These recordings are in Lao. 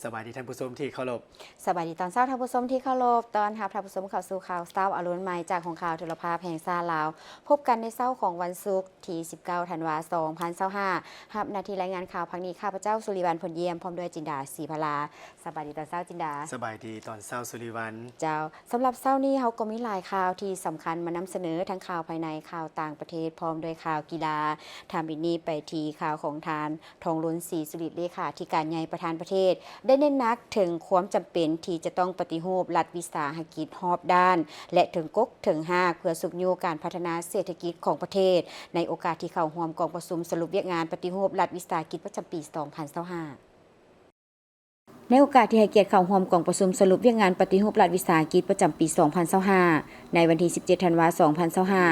ສະບາຍດີທ່ານຜູ້ຊົມທີ່ເຄົາລົບ. ສະບາຍດີຕອນເຊົ້າທ່ານຜູ້ຊົມທີ່ເຄົາລົບ. ຕ້ອນຮັບທ່ານຜູ້ຊົມເຂົ້າສູ່ຂ່າວເຊົ້າອາລຸນໃໝ່ຈາກຫ້ອງຂ່າວໂທລະພາບແຫ່ງຊາດລາວ. ພົບກັນໃນເຊົ້າຂອງວັນສຸກທີສິບເກົ້າ ທັນວາ ສອງພັນຊາວຫ້າ. ຮັບໜ້າທີ່ລາຍງານຂ່າວພາກນີ້ ຂ້າພະເຈົ້າ ສຸລິວັນ ພົນຢ້ຽມ ພ້ອມດ້ວຍຈິນດາ ສີພະລາ. ສະບາຍດີຕອນເຊົ້າ ຈິນດາ. ສະບາຍດີຕອນເຊົ້າ ສຸລິວັນ. ເຈົ້າ, ສຳລັບເຊົ້ານີ້ເຮົາກໍມີຫຼາຍຂ່າວທີ່ສຳຄັນມານຳສະເໜີ, ທັງຂ່າວພາຍໃນ, ຂ່າວຕ່າງປະເທດ, ພ້ອມດ້ວຍຂ່າວກິລາ. ຖາມບິດນີ້ໄປທີ່ຂ່າວຂອງທ່ານ ທອງລຸນ ສີສຸລິດ ເລຂາທິການໃຫຍ່ປະທານປະເທດ ໄດ້ເນັ້ນໜັກເຖິງຄວາມຈຳເປັນທີ່ຈະຕ້ອງປະຕິຮູບລັດວິສາຫະກິດຮອບດ້ານ ແລະ ເຖິງກົກເຖິງຮາກ ເພື່ອຊຸກຍູ້ການພັດທະນາເສດຖະກິດຂອງປະເທດ ໃນໂອກາດທີ່ເຂົ້າຮ່ວມກອງປະຊຸມສະຫຼຸບວຽກງານປະຕິຮູບລັດວິສາຫະກິດປະຈຳປີສອງພັນຊາວຫ້າ. ໃນໂອກາດທີ່ໃຫ້ກຽດເຂົ້າຮ່ວມກອງປະຊຸມສະຫຼຸບວຽກງານປະຕິຮູບລັດວິສາຫະກິດປະຈຳປີສອງພັນຊາວຫ້າ ໃນວັນທີສິບເຈັດ ທັນວາ ສອງພັນຊາວຫ້າ,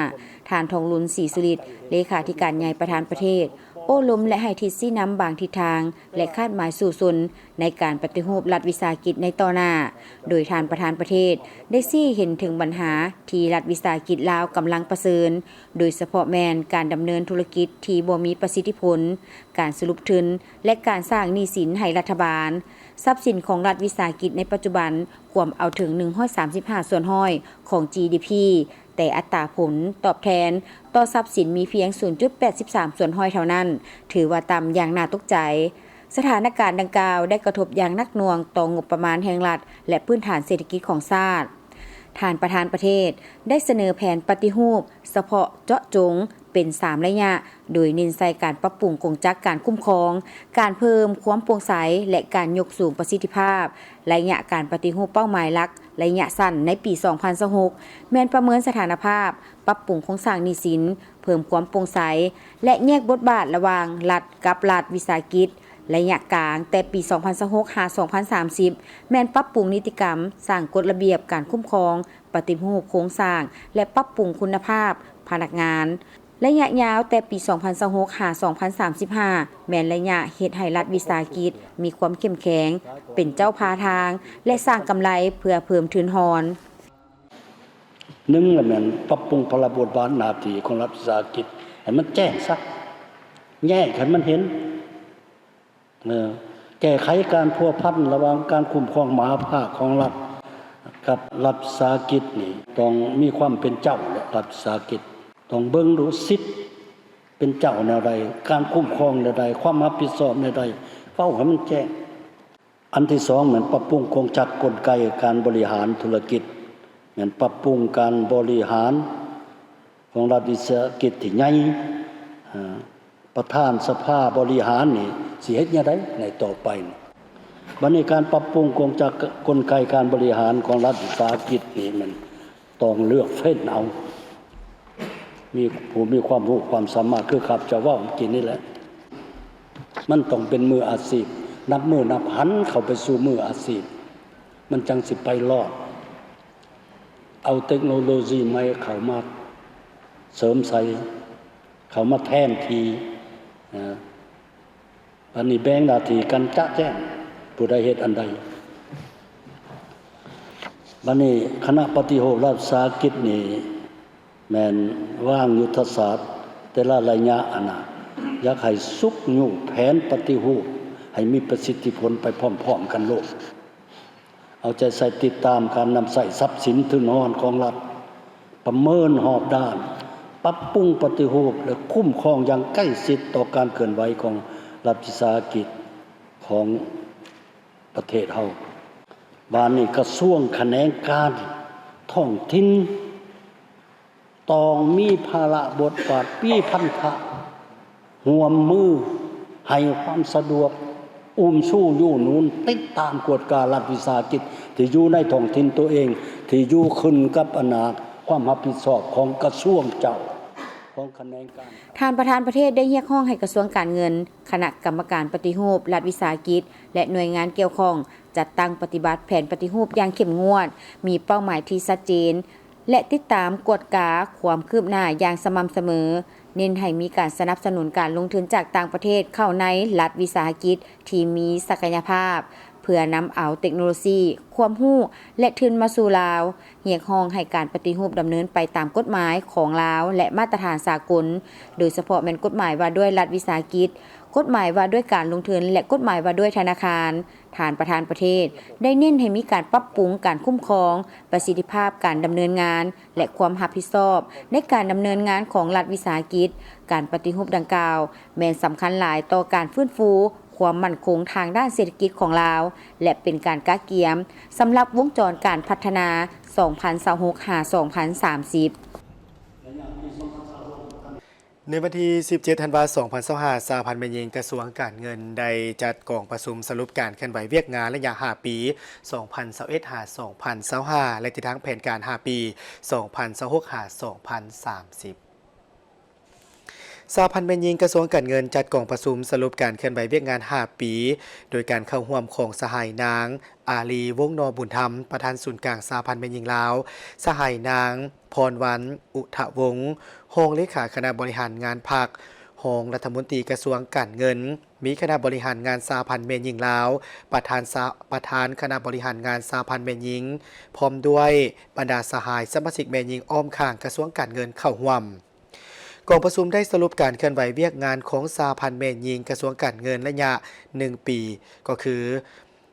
ທ່ານ ທອງລຸນ ສີສຸລິດ ເລຂາທິການໃຫຍ່ປະທານປະເທດ ໂອ້ລົມ ແລະ ໃຫ້ທິດຊີ້ນຳບາງທິດທາງ ແລະ ຄາດໝາຍສູ້ຊົນໃນການປະຕິຮູບລັດວິສາຫະກິດໃນຕໍ່ໜ້າ, ໂດຍທ່ານປະທານປະເທດໄດ້ຊີ້ເຫັນເຖິງບັນຫາທີ່ລັດວິສາຫະກິດລາວກຳລັງປະເຊີນ, ໂດຍສະເພາະແມ່ນການດຳເນີນທຸລະກິດທີ່ບໍ່ມີປະສິດທິຜົນ, ການສະຫຼຸບທຶນ ແລະ ການສ້າງໜີ້ສິນໃຫ້ລັດຖະບານ. ຊັບສິນຂອງລັດວິສາຫະກິດໃນປັດຈຸບັນກວມເອົາເຖິງໜຶ່ງຮ້ອຍສາມສິບຫ້າສ່ວນຮ້ອຍຂອງ ຈີດີພີ, ແຕ່ອັດຕາຜົນຕອບແທນຕໍ່ຊັບສິນມີພຽງສູນຈຸດແປດສິບສາມສ່ວນຮ້ອຍເທົ່ານັ້ນ, ຖືວ່າຕ່ຳຢ່າງໜ້າຕົກໃຈ. ສະຖານະການດັ່ງກ່າວໄດ້ກະທົບຢ່າງໜັກໜ່ວງຕໍ່ງົບປະມານແຫ່ງລັດ ແລະ ພື້ນຖານເສດຖະກິດຂອງຊາດ. ທ່ານປະທານປະເທດໄດ້ສະເໜີແຜນປະຕິຮູບສະເພາະເຈາະຈົງເປັນສາມໄລຍະ, ໂດຍເນັ້ນໃສ່ການປັບປຸງກົງຈັກການຄຸ້ມຄອງ, ການເພີ່ມຄວາມໂປ່ງໃສ ແລະ ການຍົກສູງປະສິດທິພາບ. ໄລຍະການປະຕິຮູບເປົ້າໝາຍຫຼັກໄລຍະສັ້ນໃນປີສອງພັນຊາວຫົກ ແມ່ນປະເມີນສະຖານະພາບ, ປັບປຸງໂຄງສ້າງໜີ້ສິນ, ເພີ່ມຄວາມໂປ່ງໃສ ແລະ ແຍກບົດບາດລະຫວ່າງລັດກັບລັດວິສາຫະກິດ. ໄລຍະກາງແຕ່ປີສອງພັນຊາວຫົກ ຫາ ສອງພັນສາມສິບ ແມ່ນປັບປຸງນິຕິກຳ, ສ້າງກົດລະບຽບການຄຸ້ມຄອງ, ປະຕິຮູບໂຄງສ້າງ ແລະ ປັບປຸງຄຸນນະພາບພະນັກງານ. ໄລຍະຍາວແຕ່ປີສອງພັນຊາວຫົກ ຫາ ສອງພັນສາມສິບຫ້າ ແມ່ນໄລຍະເຮັດໃຫ້ລັດວິສາຫະກິດມີຄວາມເຂັ້ມແຂງ, ເປັນເຈົ້າພາທາງ ແລະ ສ້າງກຳໄລເພື່ອເພີ່ມທຶນຮອນ. ໜຶ່ງລະແມ່ນປັບປຸງພາລະບົດບາດໜ້າທີ່ຂອງລັດວິສາຫະກິດໃຫ້ມັນແຈ້ງຊັດ, ແຍກໃຫ້ມັນເຫັນ, ເອີ ແກ້ໄຂການພົວພັນລະຫວ່າງການຄຸ້ມຄອງມະຫາພາກຂອງລັດກັບລັດວິສາຫະກິດນີ້ ຕ້ອງມີຄວາມເປັນເຈົ້າ ແລະ ລັດວິສາຫະກິດ ຕ້ອງເບິ່ງດູສິດເປັນເຈົ້າແນວໃດ, ການຄຸ້ມຄອງແນວໃດ, ຄວາມຮັບຜິດຊອບແນວໃດ, ເວົ້າໃຫ້ມັນແຈ້ງ. ອັນທີສອງແມ່ນປັບປຸງກົງຈັກກົນໄກການບໍລິຫານທຸລະກິດ, ແມ່ນປັບປຸງການບໍລິຫານຂອງລັດວິສາຫະກິດທີ່ໃຫຍ່, ອາ ປະທານສະພາບໍລິຫານນີ້ຊິເຮັດແນວໃດໃນຕໍ່ໄປນີ້. ບັດນີ້ການປັບປຸງກົງຈັກກົນໄກການບໍລິຫານຂອງລັດວິສາຫະກິດນີ້ແມ່ນ ຕ້ອງເລືອກເຟ້ນເອົາ ມີຜູ້ມີຄວາມຮູ້ຄວາມສາມາດ ຄືຂ້າພະເຈົ້າເວົ້າເມື່ອກີ້ນີ້ແຫຼະ. ມັນຕ້ອງເປັນມືອາຊີບ, ນັບມື້ນັບຫັນເຂົ້າໄປສູ່ມືອາຊີບ ມັນຈັ່ງຊິໄປລອດ. ເອົາເຕັກໂນໂລຊີໃໝ່ເຂົ້າມາເສີມໃສ່, ເຂົ້າມາແທນທີ່, ເອີ ບັດນີ້ແບ່ງໜ້າທີ່ກັນຈະແຈ້ງ ຜູ້ໃດເຮັດອັນໃດ. ບັດນີ້ຄະນະປະຕິຮູບລັດວິສາຫະກິດນີ້ ແມ່ນວາງຍຸດທະສາດແຕ່ລະໄລຍະຫັ້ນນະ, ຢາກໃຫ້ຊຸກຍູ້ແຜນປະຕິຮູບໃຫ້ມີປະສິດທິຜົນໄປພ້ອມໆກັນໂລດ. ເອົາໃຈໃສ່ຕິດຕາມການນຳໃຊ້ຊັບສິນທຶນຮອນຂອງລັດ, ປະເມີນຮອບດ້ານ, ປັບປຸງປະຕິຮູບ ແລະ ຄຸ້ມຄອງຢ່າງໃກ້ຊິດຕໍ່ການເຄື່ອນໄຫວຂອງລັດວິສາຫະກິດຂອງປະເທດເຮົາ. ບາດນີ້ກະຊວງຂະແໜງການທ້ອງຖິ່ນ ຕ້ອງມີພາລະບົດບາດປີພັນທະ ຮ່ວມມືໃຫ້ຄວາມສະດວກ ອຸ້ມຊູຢູ່ໜູນ ຕິດຕາມກວດກາລັດວິສາຫະກິດທີ່ຢູ່ໃນທ້ອງຖິ່ນໂຕເອງ ທີ່ຢູ່ຂຶ້ນກັບອຳນາດຄວາມຮັບຜິດຊອບຂອງກະຊວງເຈົ້າ ຂອງຂະແໜງການ. ທ່ານປະທານປະເທດໄດ້ຮຽກຮ້ອງໃຫ້ກະຊວງການເງິນ, ຄະນະກຳມະການປະຕິຮູບລັດວິສາຫະກິດ ແລະ ໜ່ວຍງານກ່ຽວຂ້ອງ ຈັດຕັ້ງປະຕິບັດແຜນປະຕິຮູບຢ່າງເຂັ້ມງວດ, ມີເປົ້າໝາຍທີ່ຊັດເຈນ ແລະ ຕິດຕາມກວດກາຄວາມຄືບໜ້າຢ່າງສະໝ່ຳສະເໝີ, ເນັ້ນໃຫ້ມີການສະໜັບສະໜູນການລົງທຶນຈາກຕ່າງປະເທດເຂົ້າໃນລັດວິສາຫະກິດທີ່ມີສັກກະຍະພາບ, ເພື່ອນຳເອົາເຕັກໂນໂລຊີ, ຄວາມຮູ້ ແລະ ທຶນມາສູ່ລາວ, ຮຽກຮ້ອງໃຫ້ການປະຕິຮູບດຳເນີນໄປຕາມກົດໝາຍຂອງລາວ ແລະ ມາດຕະຖານສາກົນ, ໂດຍສະເພາະແມ່ນກົດໝາຍວ່າດ້ວຍລັດວິສາຫະກິດ, ກົດໝາຍວ່າດ້ວຍການລົງທຶນ ແລະ ກົດໝາຍວ່າດ້ວຍທະນາຄານ. ທ່ານປະທານປະເທດໄດ້ເນັ້ນໃຫ້ມີການປັບປຸງການຄຸ້ມຄອງ, ປະສິດທິພາບການດຳເນີນງານ ແລະ ຄວາມຮັບຜິດຊອບໃນການດຳເນີນງານຂອງລັດວິສາຫະກິດ. ການປະຕິຮູບດັ່ງກ່າວແມ່ນສຳຄັນຫຼາຍຕໍ່ການຟື້ນຟູຄວາມໝັ້ນຄົງທາງດ້ານເສດຖະກິດຂອງລາວ ແລະ ເປັນການກະກຽມສຳລັບວົງຈອນການພັດທະນາ ສອງພັນຊາວຫົກ ຫາ ສອງພັນສາມສິບ. ໃນວັນທີສິບເຈັດ ທັນວາ ສອງພັນຊາວຫ້າ, ສະຫະພັນແມ່ຍິງກະຊວງການເງິນໄດ້ຈັດກອງປະຊຸມສະຫຼຸບການເຄື່ອນໄຫວວຽກງານໄລຍະຫ້າປີ ສອງພັນຊາວເອັດ ຫາ ສອງພັນຊາວຫ້າ ແລະ ທິດທາງແຜນການຫ້າປີ ສອງພັນຊາວຫົກ ຫາ ສອງພັນສາມສິບ. ສະຫະພັນແມ່ຍິງກະຊວງການເງິນຈັດກອງປະຊຸມສະຫຼຸບການເຄື່ອນໄຫວວຽກງານຫ້າປີ ໂດຍການເຂົ້າຮ່ວມຂອງສະຫາຍນາງ ອາລີ ວົງນໍບຸນທຳ ປະທານສູນກາງສະຫະພັນແມ່ຍິງລາວ, ສະຫາຍນາງ ພອນວັນ ອຸທະວົງ ຮອງເລຂາຄະນະບໍລິຫານງານພັກ, ຮອງລັດຖະມົນຕີກະຊວງການເງິນ, ມີຄະນະບໍລິຫານງານສະຫະພັນແມ່ຍິງລາວ, ປະທານສະ ປະທານຄະນະບໍລິຫານງານສະຫະພັນແມ່ຍິງ, ພ້ອມດ້ວຍບັນດາສະຫາຍສະມາຊິກແມ່ຍິງອ້ອມຂ້າງກະຊວງການເງິນເຂົ້າຮ່ວມ. ກອງປະຊຸມໄດ້ສະຫຼຸບການເຄື່ອນໄຫວວຽກງານຂອງສະຫະພັນແມ່ຍິງກະຊວງການເງິນໄລຍະໜຶ່ງປີ, ກໍຄື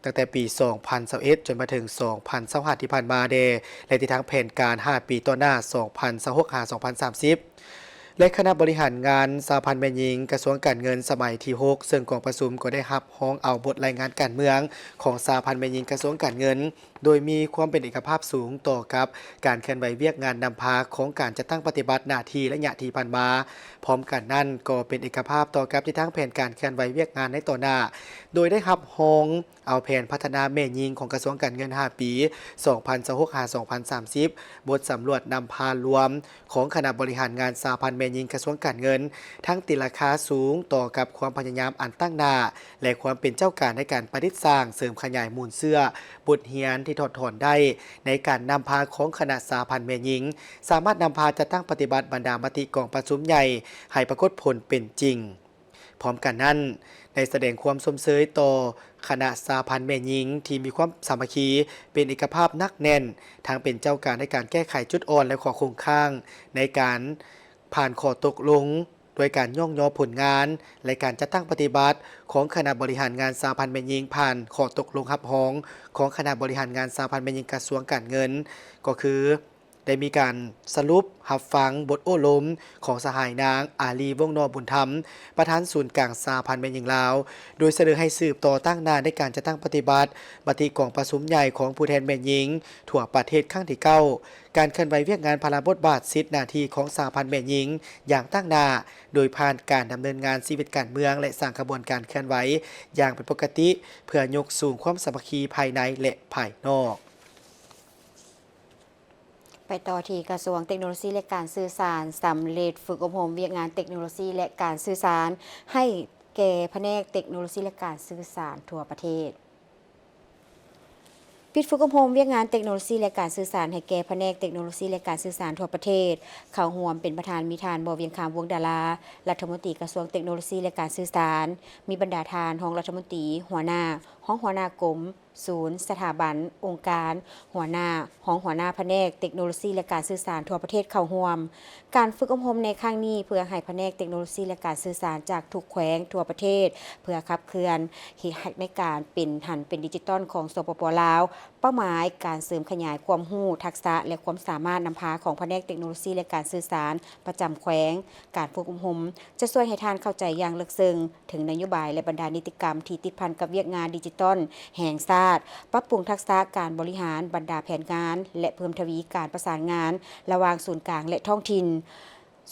ຕັ້ງແຕ່ປີສອງພັນຊາວເອັດ ຈົນມາເຖິງສອງພັນຊາວຫ້າທີ່ຜ່ານມາແດ່ ແລະ ທິດທາງແຜນການຫ້າປີຕໍ່ໜ້າ ສອງພັນຊາວຫົກ ຫາ ສອງພັນສາມສິບ ແລະ ຄະນະບໍລິຫານງານສະຫະພັນແມ່ຍິງກະຊວງການເງິນສະໄໝທີຫົກ ເຊິ່ງກອງປະຊຸມກໍໄດ້ຮັບຮອງເອົາບົດລາຍງານການເມືອງຂອງສະຫະພັນແມ່ຍິງກະຊວງການເງິນ ໂດຍມີຄວາມເປັນເອກະພາບສູງຕໍ່ກັບການເຄື່ອນໄຫວວຽກງານນຳພາຂອງການຈັດຕັ້ງປະຕິບັດໜ້າທີ່ໄລຍະທີ່ຜ່ານມາ. ພ້ອມກັນນັ້ນກໍເປັນເອກະພາບຕໍ່ກັບທິດທາງແຜນການເຄື່ອນໄຫວວຽກງານໃນຕໍ່ໜ້າ, ໂດຍໄດ້ຮັບຮອງ ເອົາແຜນພັດທະນາແມ່ຍິງຂອງກະຊວງການເງິນຫ້າປີ ສອງພັນຊາວຫົກ ຫາ ສອງພັນສາມສິບ, ບົດສຳຫຼວດນຳພາລວມຂອງຄະນະບໍລິຫານງານສະຫະພັນແມ່ຍິງກະຊວງການເງິນ ທັງຕີລາຄາສູງຕໍ່ກັບຄວາມພະຍາຍາມອັນຕັ້ງໜ້າ ແລະ ຄວາມເປັນເຈົ້າການໃນການປະດິດສ້າງ, ເສີມຂະຫຍາຍມູນເຊື້ອ, ບົດຮຽນທີ່ຖອດຖອນໄດ້ໃນການນຳພາຂອງຄະນະສະຫະພັນແມ່ຍິງ, ສາມາດນຳພາຈັດຕັ້ງປະຕິບັດບັນດາມະຕິກອງປະຊຸມໃຫຍ່ໃຫ້ປາກົດຜົນເປັນຈິງ. ພ້ອມກັນນັ້ນ ໄດ້ສະແດງຄວາມຊົມເຊີຍຕໍ່ຄະນະສະຫະພັນແມ່ຍິງທີ່ມີຄວາມສາມັກຄີ ເປັນເອກະພາບໜັກແໜ້ນ, ທັງເປັນເຈົ້າການໃນການແກ້ໄຂຈຸດອ່ອນ ແລະ ຂໍ້ຄົງຄ້າງໃນການຜ່ານຂໍ້ຕົກລົງ ດ້ວຍການຍ້ອງຍໍຜົນງານ ແລະ ການຈັດຕັ້ງປະຕິບັດຂອງຄະນະບໍລິຫານງານສະຫະພັນແມ່ຍິງ ຜ່ານຂໍ້ຕົກລົງຮັບຮອງຂອງຄະນະບໍລິຫານງານສະຫະພັນແມ່ຍິງກະຊວງການເງິນ ກໍຄື ໄດ້ມີການສະຫຼຸບຮັບຟັງບົດໂອ້ລົມຂອງສະຫາຍນາງ ອາລີ ວົງນໍບຸນທຳ ປະທານສູນກາງສະຫະພັນແມ່ຍິງລາວ, ໂດຍສະເໜີໃຫ້ສືບຕໍ່ຕັ້ງໜ້າໃນການຈັດຕັ້ງປະຕິບັດມະຕິກອງປະຊຸມໃຫຍ່ຂອງຜູ້ແທນແມ່ຍິງທົ່ວປະເທດຄັ້ງທີເກົ້າ, ການເຄື່ອນໄຫວວຽກງານພາລະບົດບາດສິດໜ້າທີ່ຂອງສະຫະພັນແມ່ຍິງຢ່າງຕັ້ງໜ້າ, ໂດຍຜ່ານການດຳເນີນງານຊີວິດການເມືອງ ແລະ ສ້າງຂະບວນການເຄື່ອນໄຫວຢ່າງເປັນປົກກະຕິ ເພື່ອຍົກສູງຄວາມສາມັກຄີພາຍໃນ ແລະ ພາຍນອກ. ໄປຕໍ່ທີ່ກະຊວງເຕັກໂນໂລຊີ ແລະ ການສື່ສານ ສຳເລັດຝຶກອົບຮົມວຽກງານເຕັກໂນໂລຊີ ແລະ ການສື່ສານ ໃຫ້ແກ່ພະແນກເຕັກໂນໂລຊີ ແລະ ການສື່ສານທົ່ວປະເທດ. ປິດຝຶກອົບຮົມວຽກງານເຕັກໂນໂລຊີ ແລະ ການສື່ສານ ໃຫ້ແກ່ພະແນກເຕັກໂນໂລຊີ ແລະ ການສື່ສານທົ່ວປະເທດ. ເຂົ້າຮ່ວມເປັນປະທານມີທ່ານ ບໍ່ວຽງຄຳ ວົງດາລາ ລັດຖະມົນຕີກະຊວງເຕັກໂນໂລຊີ ແລະ ການສື່ສານ, ມີບັນດາທ່ານຮອງລັດຖະມົນຕີ, ຫົວໜ້າ, ຮອງຫົວໜ້າກົມ, ສູນ, ສະຖາບັນ, ອົງການ, ຫົວໜ້າ, ຮອງຫົວໜ້າພະແນກເຕັກໂນໂລຊີ ແລະ ການສື່ສານທົ່ວປະເທດເຂົ້າຮ່ວມ. ການຝຶກອົບຮົມໃນຄັ້ງນີ້ ເພື່ອໃຫ້ພະແນກເຕັກໂນໂລຊີ ແລະ ການສື່ສານຈາກທຸກແຂວງທົ່ວປະເທດ ເພື່ອຂັບເຄື່ອນເຮັດໃຫ້ໃນການເປັນຫັນເປັນດິຈິຕອນຂອງ ສປປ ລາວ. ເປົ້າໝາຍການເສີມຂະຫຍາຍຄວາມຮູ້, ທັກສະ ແລະ ຄວາມສາມາດນຳພາຂອງພະແນກເຕັກໂນໂລຊີ ແລະ ການສື່ສານປະຈຳແຂວງ. ການຝຶກອົບຮົມຈະຊ່ວຍໃຫ້ທ່ານເຂົ້າໃຈຢ່າງເລິກເຊິ່ງ ເຖິງນະໂຍບາຍ ແລະ ບັນດານິຕິກຳທີ່ຕິດພັນກັບວຽກງານດິຈິຕອນແຫ່ງຊາດ, ປັບປຸງທັກສະການບໍລິຫານບັນດາແຜນງານ ແລະ ເພີ່ມທະວີການປະສານງານລະຫວ່າງສູນກາງ ແລະ ທ້ອງຖິ່ນ.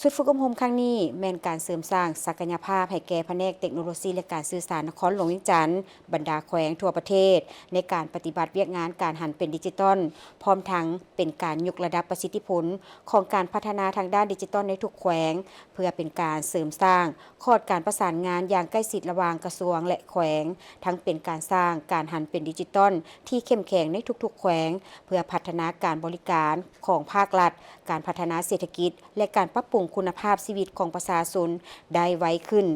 ຊຸດຝຶກອົບຮົມຄັ້ງນີ້ແມ່ນການເສີມສ້າງສັກກະຍະພາບໃຫ້ແກ່ພະແນກເຕັກໂນໂລຊີ ແລະ ການສື່ສານນະຄອນຫຼວງວຽງຈັນ, ບັນດາແຂວງທົ່ວປະເທດ ໃນການປະຕິບັດວຽກງານການຫັນເປັນດິຈິຕອນ, ພ້ອມທັງເປັນການຍົກລະດັບປະສິດທິຜົນຂອງການພັດທະນາທາງດ້ານດິຈິຕອນໃນທຸກແຂວງ, ເພື່ອເປັນການເສີມສ້າງຂອດການປະສານງານຢ່າງໃກ້ຊິດລະຫວ່າງກະຊວງ ແລະ ແຂວງ, ທັງເປັນການສ້າງການຫັນເປັນດິຈິຕອນທີ່ເຂັ້ມແຂງໃນທຸກໆແຂວງ, ເພື່ອພັດທະນາການບໍລິການຂອງພາກລັດ, ການພັດທະນາເສດຖະກິດ ແລະ ການປັບປຸງຄຸນນະພາບຊີວິດຂອງປະຊາຊົນໄດ້ໄວຂຶ້ນ.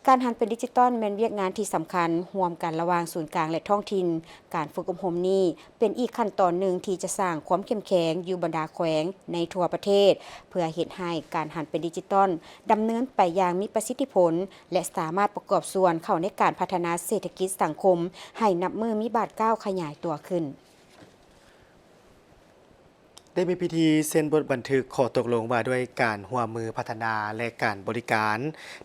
ການຫັນເປັນດິຈິຕອນແມ່ນວຽກງານທີ່ສຳຄັນຮ່ວມກັນລະຫວ່າງສູນກາງ ແລະ ທ້ອງຖິ່ນ. ການຝຶກອົບຮົມນີ້ເປັນອີກຂັ້ນຕອນໜຶ່ງທີ່ຈະສ້າງຄວາມເຂັ້ມແຂງຢູ່ບັນດາແຂວງໃນທົ່ວປະເທດ ເພື່ອເຮັດໃຫ້ການຫັນເປັນດິຈິຕອນດຳເນີນໄປຢ່າງມີປະສິດທິຜົນ ແລະ ສາມາດປະກອບສ່ວນເຂົ້າໃນການພັດທະນາເສດຖະກິດສັງຄົມ ໃຫ້ນັບມື້ມີບາດກ້າວຂະຫຍາຍຕົວຂຶ້ນ. ໄດ້ມີພິທີເຊັນບົດບັນທຶກຂໍ້ຕົກລົງວ່າດ້ວຍການຮ່ວມມືພັດທະນາ ແລະ ການບໍລິການ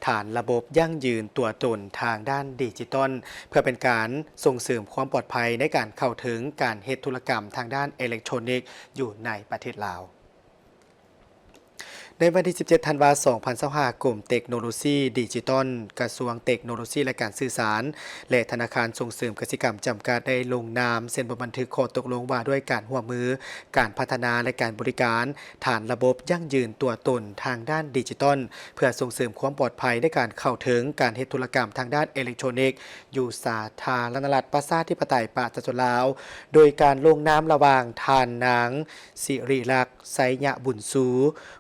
ຖານລະບົບຢັ້ງຢືນຕົວຕົນທາງດ້ານດິຈິຕອນ ເພື່ອເປັນການສົ່ງເສີມຄວາມປອດໄພໃນການເຂົ້າເຖິງການເຮັດທຸລະກຳທາງດ້ານເອເລັກໂທຣນິກຢູ່ໃນປະເທດລາວ. ໃນວັນທີສິບເຈັດ ທັນວາ ສອງພັນຊາວຫ້າ ກົມເຕັກໂນໂລຊີດິຈິຕອນ ກະຊວງເຕັກໂນໂລຊີ ແລະ ການສື່ສານ ແລະ ທະນາຄານສົ່ງເສີມກະສິກຳຈຳກັດ ໄດ້ລົງນາມເຊັນບົດບັນທຶກຂໍ້ຕົກລົງວ່າດ້ວຍການຮ່ວມມືການພັດທະນາ ແລະ ການບໍລິການຖານລະບົບຢັ້ງຢືນຕົວຕົນທາງດ້ານດິຈິຕອນ ເພື່ອສົ່ງເສີມຄວາມປອດໄພໃນການເຂົ້າເຖິງການເຮັດທຸລະກຳທາງດ້ານເອເລັກໂທຣນິກ ຢູ່ສາທາລະນະລັດປະຊາທິປະໄຕປະຊາຊົນລາວ ໂດຍການລົງນາມລະຫວ່າງທ່ານນາງ ສິລິລັກ ໄຊຍະບຸນຊູ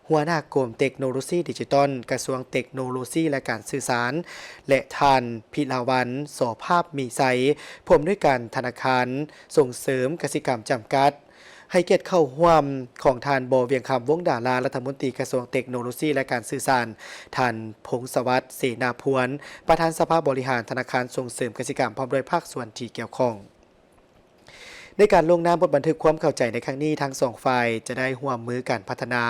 ຫົວໜ້າກົມເຕັກໂນໂລຊີດິຈິຕອນ ກະຊວງເຕັກໂນໂລຊີ ແລະ ການສື່ສານ ແລະ ທ່ານ ພິລາວັນ ສໍພາບມີໄຊ ຜູ້ອຳນວຍການທະນາຄານສົ່ງເສີມກະສິກຳຈຳກັດ, ໃຫ້ກຽດເຂົ້າຮ່ວມຂອງທ່ານ ບໍ່ ວຽງຄຳ ວົງດາລາ ລັດຖະມົນຕີກະຊວງເຕັກໂນໂລຊີ ແລະ ການສື່ສານ, ທ່ານ ພົງສະຫວັດ ເສນາພວນ ປະທານສະພາບໍລິຫານທະນາຄານສົ່ງເສີມກະສິກຳ ພ້ອມດ້ວຍພາກສ່ວນທີ່ກ່ຽວຂ້ອງ. ໃນການລົງນາມບົດບັນທຶກຄວາມເຂົ້າໃຈໃນຄັ້ງນີ້, ທັງສອງຝ່າຍຈະໄດ້ຮ່ວມມືກັນພັດທະນາ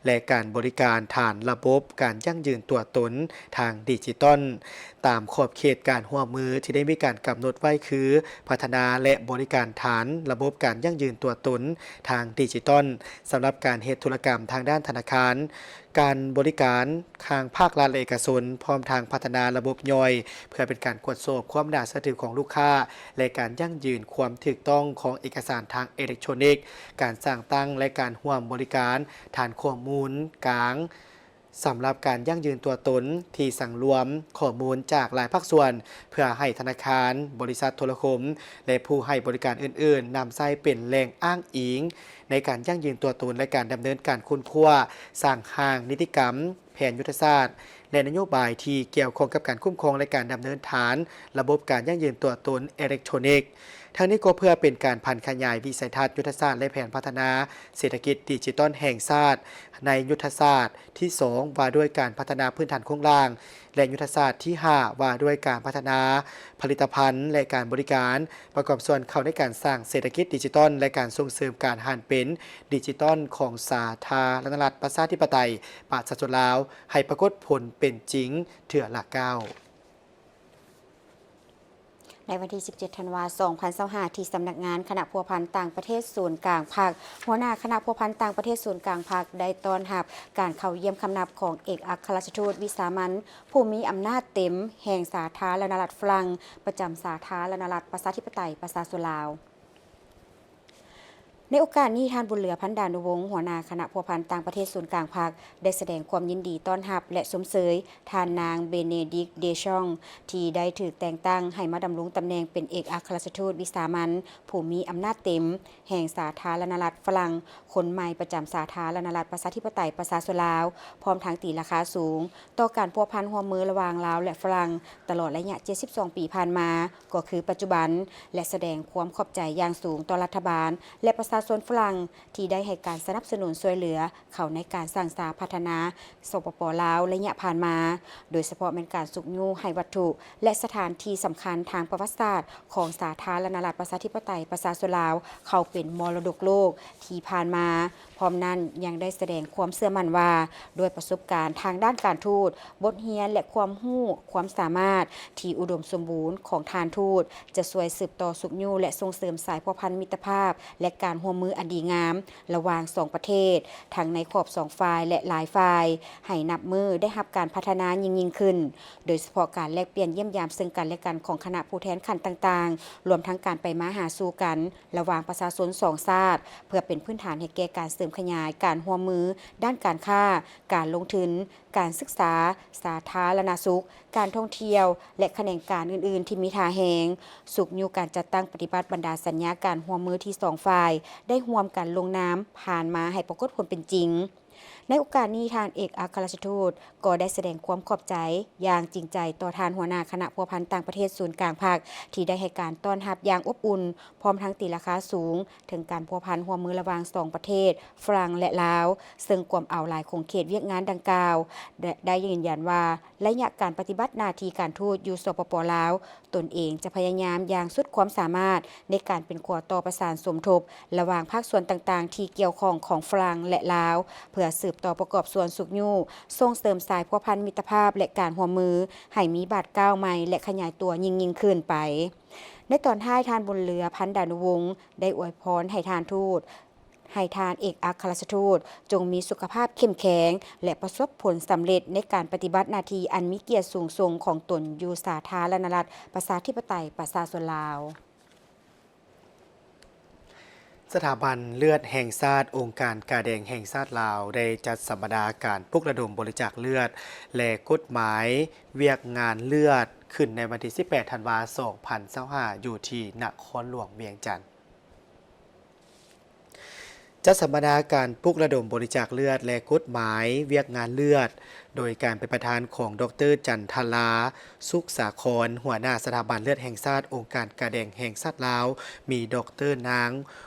ແລະ ການບໍລິການຖານລະບົບການຢັ້ງຢືນຕົວຕົນທາງດິຈິຕອນ ຕາມຂອບເຂດການຮ່ວມມືທີ່ໄດ້ມີການກຳນົດໄວ້ຄື ພັດທະນາ ແລະ ບໍລິການຖານລະບົບການຢັ້ງຢືນຕົວຕົນທາງດິຈິຕອນ ສຳລັບການເຮັດທຸລະກຳທາງດ້ານທະນາຄານ, ການບໍລິການທາງພາກລັດ ແລະ ເອກະຊົນ, ພ້ອມທັງພັດທະນາລະບົບຍ່ອຍ ເພື່ອເປັນການກວດສອບຄວາມໜ້າເຊື່ອຖືຂອງລູກຄ້າ ແລະ ການຢັ້ງຢືນຄວາມຖືກຕ້ອງຂອງເອກະສານທາງເອເລັກໂທຣນິກ, ການສ້າງຕັ້ງ ແລະ ການຮ່ວມບໍລິການຖານຂໍ້ມູນກາງ ສຳລັບການຢັ້ງຢືນຕົວຕົນທີ່ສັງລວມຂໍ້ມູນຈາກຫຼາຍພາກສ່ວນ ເພື່ອໃຫ້ທະນາຄານ, ບໍລິສັດໂທລະຄົມ ແລະ ຜູ້ໃຫ້ບໍລິການອື່ນໆ ນຳໃຊ້ເປັນແຫຼ່ງອ້າງອີງໃນການຢັ້ງຢືນຕົວຕົນ ແລະ ການດຳເນີນການຄົ້ນຄວ້າ, ສ້າງຮ່າງນິຕິກຳ, ແຜນຍຸດທະສາດ ແລະ ນະໂຍບາຍທີ່ກ່ຽວຂ້ອງກັບການຄຸ້ມຄອງ ແລະ ການດຳເນີນຖານລະບົບການຢັ້ງຢືນຕົວຕົນເອເລັກໂທຣນິກ. ທັງນີ້ກໍເພື່ອເປັນການຜັນຂະຫຍາຍວິໄສທັດຍຸດທະສາດ ແລະ ແຜນພັດທະນາເສດຖະກິດດິຈິຕອນແຫ່ງຊາດ ໃນຍຸດທະສາດທີສອງ ວ່າດ້ວຍການພັດທະນາພື້ນຖານໂຄງລ່າງ ແລະ ຍຸດທະສາດທີຫ້າ ວ່າດ້ວຍການພັດທະນາຜະລິດຕະພັນ ແລະ ການບໍລິການ ປະກອບສ່ວນເຂົ້າໃນການສ້າງເສດຖະກິດດິຈິຕອນ ແລະ ການສົ່ງເສີມການຫັນເປັນດິຈິຕອນຂອງສາທາລະນະລັດປະຊາທິປະໄຕປະຊາຊົນລາວ ໃຫ້ປາກົດຜົນເປັນຈິງເທື່ອລະກ້າວ. ໃນວັນທີສິບເຈັດ ທັນວາ ສອງພັນຊາວຫ້າ ທີ່ສຳນັກງານຄະນະພົວພັນຕ່າງປະເທດສູນກາງພັກ, ຫົວໜ້າຄະນະພົວພັນຕ່າງປະເທດສູນກາງພັກ ໄດ້ຕ້ອນຮັບການເຂົ້າຢ້ຽມຄຳນັບຂອງເອກອັກຄະລັດຖະທູດວິສາມັນ ຜູ້ມີອຳນາດເຕັມແຫ່ງສາທາລະນະລັດຝຣັ່ງ ປະຈຳສາທາລະນະລັດປະຊາທິປະໄຕປະຊາຊົນລາວ. ໃນໂອກາດນີ້, ທ່ານ ບຸນເຫຼືອ ພັນດານຸວົງ ຫົວໜ້າຄະນະພົວພັນຕ່າງປະເທດສູນກາງພັກ ໄດ້ສະແດງຄວາມຍິນດີຕ້ອນຮັບ ແລະ ຊົມເຊີຍທ່ານນາງ ເບເນດິກ ເດຊອງ ທີ່ໄດ້ຖືກແຕ່ງຕັ້ງໃຫ້ມາດຳລົງຕຳແໜ່ງເປັນເອກອັກຄະລັດຖະທູດວິສາມັນ ຜູ້ມີອຳນາດເຕັມແຫ່ງສາທາລະນະລັດຝຣັ່ງ ຄົນໃໝ່ປະຈຳສາທາລະນະລັດປະຊາທິປະໄຕປະຊາຊົນລາວ, ພ້ອມທັງຕີລາຄາສູງ ຕໍ່ການພົວພັນຮ່ວມມືລະຫວ່າງລາວ ແລະ ຝຣັ່ງ ຕະຫຼອດໄລຍະເຈັດສິບສອງປີຜ່ານມາ ກໍຄືປັດຈຸບັນ ແລະ ສະແດງຄວາມຂອບໃຈຢ່າງສູງຕໍ່ລັດຖະບານ ແລະ ປະຊາຊົນຝຣັ່ງ ທີ່ໄດ້ໃຫ້ການສະໜັບສະໜູນຊ່ວຍເຫຼືອເຂົ້າໃນການສ້າງສາພັດທະນາ ສປປ ລາວ ໄລຍະຜ່ານມາ, ໂດຍສະເພາະແມ່ນການຊຸກຍູ້ໃຫ້ວັດຖຸ ແລະ ສະຖານທີ່ສຳຄັນທາງປະຫວັດສາດຂອງສາທາລະນະລັດປະຊາທິປະໄຕປະຊາຊົນລາວ ເຂົ້າເປັນມໍລະດົກໂລກທີ່ຜ່ານມາ. ພ້ອມນັ້ນຍັງໄດ້ສະແດງຄວາມເຊື່ອໝັ້ນວ່າ ດ້ວຍປະສົບການທາງດ້ານການທູດ, ບົດຮຽນ ແລະ ຄວາມຮູ້ຄວາມສາມາດທີ່ອຸດົມສົມບູນຂອງທ່ານທູດ ຈະຊ່ວຍສືບຕໍ່ຊຸກຍູ້ ແລະ ສົ່ງເສີມສາຍພົວພັນມິດຕະພາບ ແລະ ການຮ່ວມມືອັນດີງາມລະຫວ່າງສອງປະເທດ, ທັງໃນຂອບສອງຝ່າຍ ແລະ ຫຼາຍຝ່າຍ, ໃຫ້ນັບມື້ໄດ້ຮັບການພັດທະນາຍິ່ງໆຂຶ້ນ, ໂດຍສະເພາະການແລກປ່ຽນຢ້ຽມຢາມເຊິ່ງກັນ ແລະ ກັນຂອງຄະນະຜູ້ແທນຂັ້ນຕ່າງໆ, ລວມທັງການໄປມາຫາສູ່ກັນ ລະຫວ່າງປະຊາຊົນສອງຊາດ ເພື່ອເປັນພື້ນຖານໃຫ້ແກ່ການເສີມຂະຫຍາຍການຮ່ວມມືດ້ານການຄ້າ, ການລົງທຶນ, ການສຶກສາ, ສາທາລະນະສຸກ, ການທ່ອງທ່ຽວ ແລະ ຂະແໜງການອື່ນໆທີ່ມີທ່າແຮງ, ຊຸກຍູ້ການຈັດຕັ້ງປະຕິບັດບັນດາສັນຍາການຮ່ວມມືທີ່ສອງຝ່າຍໄດ້ຮ່ວມກັນລົງນາມຜ່ານມາໃຫ້ປາກົດຜົນເປັນຈິງ. ໃນໂອກາດນີ້, ທ່ານເອກອັກຄະລັດຖະທູດກໍໄດ້ສະແດງຄວາມຂອບໃຈຢ່າງຈິງໃຈຕໍ່ທ່ານຫົວໜ້າຄະນະພົວພັນຕ່າງປະເທດສູນກາງພັກ ທີ່ໄດ້ໃຫ້ການຕ້ອນຮັບຢ່າງອົບອຸ່ນ, ພ້ອມທັງຕີລາຄາສູງເຖິງການພົວພັນຮ່ວມມືລະຫວ່າງສອງປະເທດ, ຝຣັ່ງ ແລະ ລາວ, ເຊິ່ງກວມເອົາຫຼາຍຂົງເຂດວຽກງານດັ່ງກ່າວ ແລະ ໄດ້ຢືນຢັນວ່າ ໄລຍະການປະຕິບັດໜ້າທີ່ການທູດຢູ່ ສປປ ລາວ, ຕົນເອງຈະພະຍາຍາມຢ່າງສຸດຄວາມສາມາດໃນການເປັນຂົວຕໍ່ປະສານສົມທົບລະຫວ່າງພາກສ່ວນຕ່າງໆທີ່ກ່ຽວຂ້ອງຂອງຝຣັ່ງ ແລະ ລາວ, ເພື່ອສືບຕໍ່ປະກອບສ່ວນຊຸກຍູ້, ສົ່ງເສີມສາຍພົວພັນມິດຕະພາບ ແລະ ການຮ່ວມມືໃຫ້ມີບາດກ້າວໃໝ່ ແລະ ຂະຫຍາຍຕົວຍິ່ງໆຂຶ້ນໄປ. ໃນຕອນທ້າຍ, ທ່ານບຸນເຫຼືອ ພັນດານຸວົງ ໄດ້ອວຍພອນໃຫ້ທ່ານທູດ, ໃຫ້ທ່ານເອກອັກຄະລັດຖະທູດ ຈົ່ງມີສຸຂະພາບເຂັ້ມແຂງ ແລະ ປະສົບຜົນສຳເລັດໃນການປະຕິບັດໜ້າທີ່ອັນມີກຽດສູງສົ່ງຂອງຕົນຢູ່ສາທາລະນະລັດ ປະຊາທິປະໄຕ ປະຊາຊົນລາວ. ສະຖາບັນເລືອດແຫ່ງຊາດ ອົງການກາແດງແຫ່ງຊາດລາວ ໄດ້ຈັດສຳມະນາການປຸກລະດົມບໍລິຈາກເລືອດ ແລະ ກົດໝາຍວຽກງານເລືອດ ຂຶ້ນໃນວັນທີສິບແປດ ທັນວາ ສອງພັນຊາວຫ້າ ຢູ່ທີ່ນະຄອນຫຼວງວຽງຈັນ. ຈັດສຳມະນາການປຸກລະດົມບໍລິຈາກເລືອດ ແລະ ກົດໝາຍວຽກງານເລືອດ ໂດຍການເປັນປະທານຂອງ ດອກເຕີ ຈັນທະລາ ສຸກສາຄອນ, ຫົວໜ້າສະຖາບັນເລືອດແຫ່ງຊາດ ອົງການກາແດງແຫ່ງຊາດລາວ, ມີ ດອກເຕີ ນາງ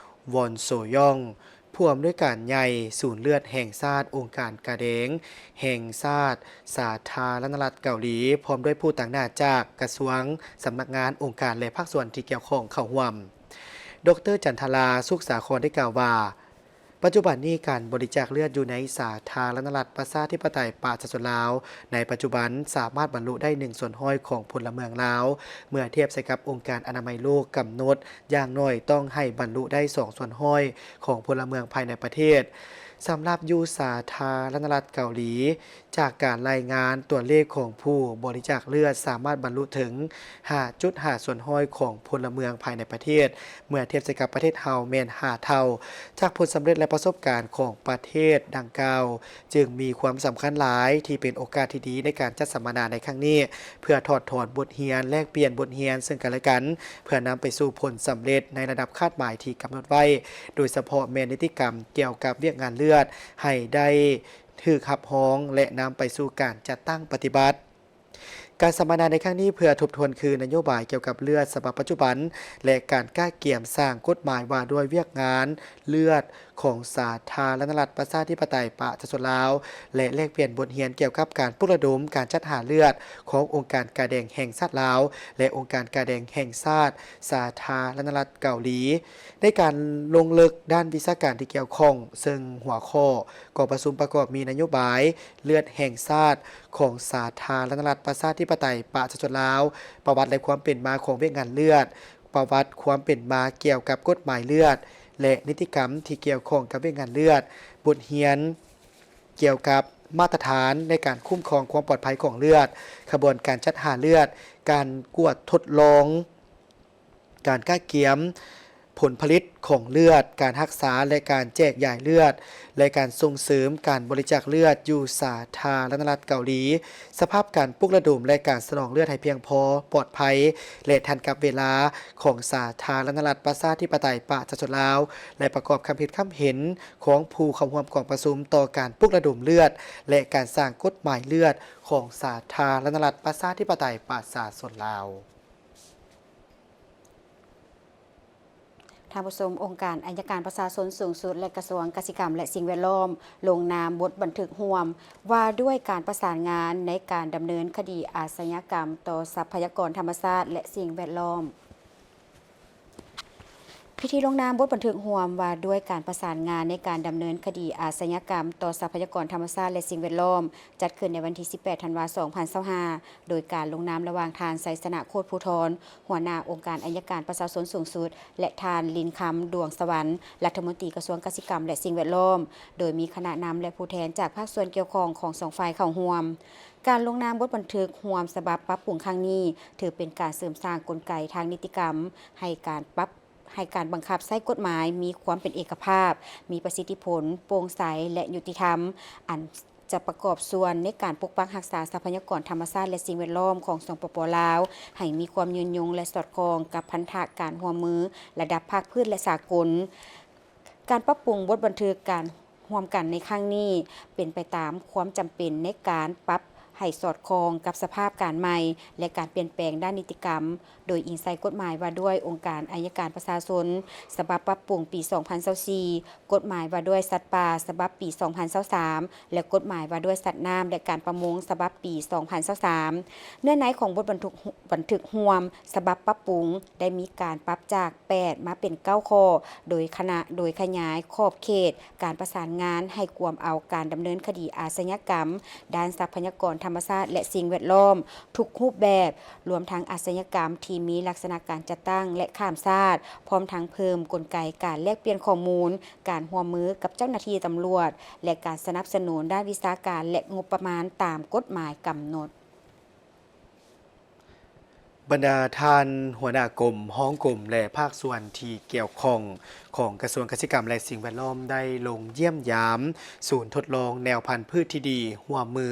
ວອນ ໂຊຢອງ ຜູ້ອຳນວຍການໃຫຍ່ສູນເລືອດແຫ່ງຊາດ ອົງການກາແດງແຫ່ງຊາດ ສາທາລະນະລັດເກົາຫຼີ, ພ້ອມດ້ວຍຜູ້ຕາງໜ້າຈາກກະຊວງ, ສຳນັກງານ, ອົງການ ແລະ ພາກສ່ວນທີ່ກ່ຽວຂ້ອງເຂົ້າຮ່ວມ. ດອກເຕີ ຈັນທະລາ ສຸກສາຄອນ ໄດ້ກ່າວວ່າ, ປັດຈຸບັນນີ້ການບໍລິຈາກເລືອດຢູ່ໃນສາທາລະນະລັດ ປະຊາທິປະໄຕ ປະຊາຊົນລາວ ໃນປັດຈຸບັນສາມາດບັນລຸໄດ້ໜຶ່ງສ່ວນຮ້ອຍຂອງພົນລະເມືອງລາວ, ເມື່ອທຽບໃສ່ກັບອົງການອະນາໄມໂລກກຳນົດ ຢ່າງໜ້ອຍຕ້ອງໃຫ້ບັນລຸໄດ້ສອງສ່ວນຮ້ອຍຂອງພົນລະເມືອງພາຍໃນປະເທດ. ສຳລັບຢູ່ສາທາລະນະລັດເກົາຫຼີ, ຈາກການລາຍງານຕົວເລກຂອງຜູ້ບໍລິຈາກເລືອດ ສາມາດບັນລຸເຖິງຫ້າຈຸດຫ້າສ່ວນຮ້ອຍຂອງພົນລະເມືອງພາຍໃນປະເທດ, ເມື່ອທຽບໃສ່ກັບປະເທດເຮົາແມ່ນຫ້າເທົ່າ. ຈາກຜົນສຳເລັດ ແລະ ປະສົບການຂອງປະເທດດັ່ງກ່າວ, ຈຶ່ງມີຄວາມສຳຄັນຫຼາຍທີ່ເປັນໂອກາດທີ່ດີໃນການຈັດສຳມະນາໃນຄັ້ງນີ້ ເພື່ອຖອດຖອນບົດຮຽນ, ແລກປ່ຽນບົດຮຽນເຊິ່ງກັນແລະກັນ, ເພື່ອນຳໄປສູ່ຜົນສຳເລັດໃນລະດັບຄາດໝາຍທີ່ກຳນົດໄວ້, ໂດຍສະເພາະແມ່ນນິຕິກຳກ່ຽວກັບວຽກງານເລືອດ ໃຫ້ໄດ້ຖືກຮັບຮອງ ແລະ ນຳໄປສູ່ການຈັດຕັ້ງປະຕິບັດ. ການສຳມະນາໃນຄັ້ງນີ້ເພື່ອທົບທວນຄືນນະໂຍບາຍກ່ຽວກັບເລືອດສະບັບປັດຈຸບັນ ແລະ ການກະກຽມສ້າງກົດໝາຍວ່າດ້ວຍວຽກງານເລືອດຂອງສາທາລະນະລັດ ປະຊາທິປະໄຕ ປະຊາຊົນລາວ ແລະ ແລກປ່ຽນບົດຮຽນກ່ຽວກັບການປຸກລະດົມການຈັດຫາເລືອດຂອງອົງການກາແດງແຫ່ງຊາດລາວ ແລະ ອົງການກາແດງແຫ່ງຊາດ ສາທາລະນະລັດເກົາຫຼີ. ໃນການລົງເລິກດ້ານວິຊາການທີ່ກ່ຽວຂ້ອງ, ເຊິ່ງຫົວຂໍ້ກອງປະຊຸມປະກອບມີນະໂຍບາຍເລືອດແຫ່ງຊາດຂອງສາທາລະນະລັດ ປະຊາທິປະໄຕ ປະຊາຊົນລາວ, ປະຫວັດ ແລະ ຄວາມເປັນມາຂອງວຽກງານເລືອດ, ປະຫວັດຄວາມເປັນມາກ່ຽວກັບກົດໝາຍເລືອດ ແລະ ນິຕິກຳທີ່ກ່ຽວຂ້ອງກັບວຽກງານເລືອດ, ບົດຮຽນກ່ຽວກັບມາດຕະຖານໃນການຄຸ້ມຄອງຄວາມປອດໄພຂອງເລືອດ, ຂະບວນການຈັດຫາເລືອດ, ການກວດທົດລອງ, ການກະກຽມຜົນຜະລິດຂອງເລືອດ, ການຮັກສາ ແລະ ການແຈກຢາຍເລືອດ ແລະ ການສົ່ງເສີມການບໍລິຈາກເລືອດຢູ່ສາທາລະນະລັດເກົາຫຼີ, ສະພາບການປຸກລະດົມ ແລະ ການສະໜອງເລືອດໃຫ້ພຽງພໍ, ປອດໄພ ແລະ ທັນກັບເວລາຂອງສາທາລະນະລັດ ປະຊາທິປະໄຕ ປະຊາຊົນລາວ ແລະ ປະກອບຄຳຄິດຄຳເຫັນຂອງຜູ້ເຂົ້າຮ່ວມກອງປະຊຸມຕໍ່ການປຸກລະດົມເລືອດ ແລະ ການສ້າງກົດໝາຍເລືອດຂອງສາທາລະນະລັດ ປະຊາທິປະໄຕ ປະຊາຊົນລາວ. ທ່ານຜູ້ຊົມ, ອົງການໄອຍະການປະຊາຊົນສູງສຸດ ແລະ ກະຊວງກະສິກຳ ແລະ ສິ່ງແວດລ້ອມ ລົງນາມບົດບັນທຶກຮ່ວມວ່າດ້ວຍການປະສານງານໃນການດຳເນີນຄະດີອາຊະຍາກຳຕໍ່ຊັບພະຍາກອນທຳມະຊາດ ແລະ ສິ່ງແວດລ້ອມ. ພິທີລົງນາມບົດບັນທຶກຮ່ວມວ່າດ້ວຍການປະສານງານໃນການດຳເນີນຄະດີອາຊະຍາກຳຕໍ່ຊັບພະຍາກອນທຳມະຊາດ ແລະ ສິ່ງແວດລ້ອມ ຈັດຂຶ້ນໃນວັນທີສິບແປດ ທັນວາ ສອງພັນຊາວຫ້າ ໂດຍການລົງນາມລະຫວ່າງທ່ານ ໄຊຊະນະ ໂຄດພູທອນ ຫົວໜ້າອົງການໄອຍະການປະຊາຊົນສູງສຸດ ແລະ ທ່ານ ລິນຄຳ ດວງສະຫວັນ ລັດຖະມົນຕີກະຊວງກະສິກຳ ແລະ ສິ່ງແວດລ້ອມ, ໂດຍມີຄະນະນຳ ແລະ ຜູ້ແທນຈາກພາກສ່ວນກ່ຽວຂ້ອງຂອງສອງຝ່າຍເຂົ້າຮ່ວມ. ການລົງນາມບົດບັນທຶກຮ່ວມສະບັບປັບປຸງຄັ້ງນີ້ ຖືເປັນການເສີມສ້າງກົນໄກທາງນິຕິກຳ ໃຫ້ການປັບ ໃຫ້ການບັງຄັບໃຊ້ກົດໝາຍມີຄວາມເປັນເອກະພາບ, ມີປະສິດທິຜົນ, ໂປ່ງໃສ ແລະ ຍຸຕິທຳ, ອັນ ຈະປະກອບສ່ວນໃນການປົກປັກຮັກສາຊັບພະຍາກອນທຳມະຊາດ ແລະ ສິ່ງແວດລ້ອມຂອງ ສປປ ລາວ ໃຫ້ມີຄວາມຍືນຍົງ ແລະ ສອດຄ່ອງກັບພັນທະການຮ່ວມມືລະດັບພາກພື້ນ ແລະ ສາກົນ. ການປັບປຸງບົດບັນທຶກການ ຮ່ວມກັນໃນຄັ້ງນີ້ ເປັນໄປຕາມຄວາມຈຳເປັນໃນການປັບໃຫ້ສອດຄ່ອງກັບສະພາບການໃໝ່ ແລະ ການປ່ຽນແປງດ້ານນິຕິກຳ, ໂດຍອີງໃສ່ກົດໝາຍວ່າດ້ວຍອົງການໄອຍະການປະຊາຊົນ ສະບັບປັບປຸງປີສອງພັນຊາວສີ່, ກົດໝາຍວ່າດ້ວຍສັດປ່າ ສະບັບປີສອງພັນຊາວສາມ ແລະ ກົດໝາຍວ່າດ້ວຍສັດນ້ຳ ແລະ ການປະມົງ ສະບັບປີສອງພັນຊາວສາມ. ເນື້ອໃນຂອງບົດບັນທຶກ ບັນທຶກຮ່ວມສະບັບປັບປຸງ ໄດ້ມີການປັບຈາກແປດມາເປັນເກົ້າຂໍ້ ໂດຍຄະນະ ໂດຍຂະຫຍາຍຂອບເຂດການປະສານງານ ໃຫ້ກວມເອົາການດຳເນີນຄະດີອາຊະຍາກຳດ້ານຊັບພະຍາກອນທຳມະຊາດ ແລະ ສິ່ງແວດລ້ອມທຸກຮູບແບບ, ລວມທັງອາຊະຍາກຳທີ່ມີລັກສະນະການຈັດຕັ້ງ ແລະ ຂ້າມຊາດ, ພ້ອມທັງເພີ່ມກົນໄກການແລກປ່ຽນຂໍ້ມູນ, ການຮ່ວມມືກັບເຈົ້າໜ້າທີ່ຕຳຫຼວດ ແລະ ການສະໜັບສະໜູນດ້ານວິຊາການ ແລະ ງົບປະມານຕາມກົດໝາຍກຳນົດ. ບັນດາທ່ານຫົວໜ້າກົມ, ຮອງກົມ ແລະ ພາກສ່ວນທີ່ກ່ຽວຂ້ອງຂອງກະຊວງກະສິກຳ ແລະ ສິ່ງແວດລ້ອມ ໄດ້ລົງຢ້ຽມຢາມສູນທົດລອງແນວພັນພືດທີ່ດີຮ່ວມມື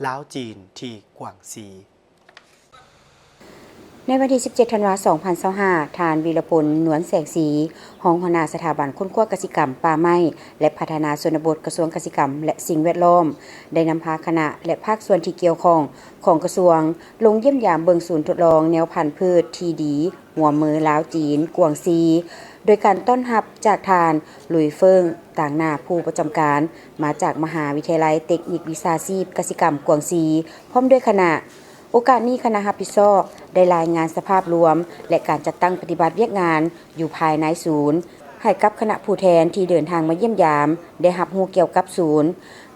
ລາວ-ຈີນ ທີ່ກວາງຊີ. ໃນວັນທີສິບເຈັດ ທັນວາ ສອງພັນຊາວຫ້າ, ທ່ານ ວິລະພົນ ນວນແສງສີ, ຮອງຫົວໜ້າສະຖາບັນຄົ້ນຄວ້າກະສິກຳ, ປ່າໄມ້ ແລະ ພັດທະນາຊົນນະບົດ, ກະຊວງກະສິກຳ ແລະ ສິ່ງແວດລ້ອມ ໄດ້ນຳພາຄະນະ ແລະ ພາກສ່ວນທີ່ກ່ຽວຂ້ອງຂອງກະຊວງ ລົງຢ້ຽມຢາມເບິ່ງສູນທົດລອງແນວພັນພືດທີ່ດີຮ່ວມມືລາວ-ຈີນ ກວາງຊີ ໂດຍການຕ້ອນຮັບຈາກທ່ານ ລຸຍເຟິງ ຕາງໜ້າຜູ້ປະຈຳການ ມາຈາກມະຫາວິທະຍາໄລເຕັກນິກວິຊາຊີບກະສິກຳກວາງຊີ ພ້ອມດ້ວຍຄະນະ. ໂອກາດນີ້, ຄະນະຮັບຜິດຊອບໄດ້ລາຍງານສະພາບລວມ ແລະ ການຈັດຕັ້ງປະຕິບັດວຽກງານຢູ່ພາຍໃນສູນ ໃຫ້ກັບຄະນະຜູ້ແທນທີ່ເດີນທາງມາຢ້ຽມຢາມໄດ້ຮັບຮູ້ກ່ຽວກັບສູນ,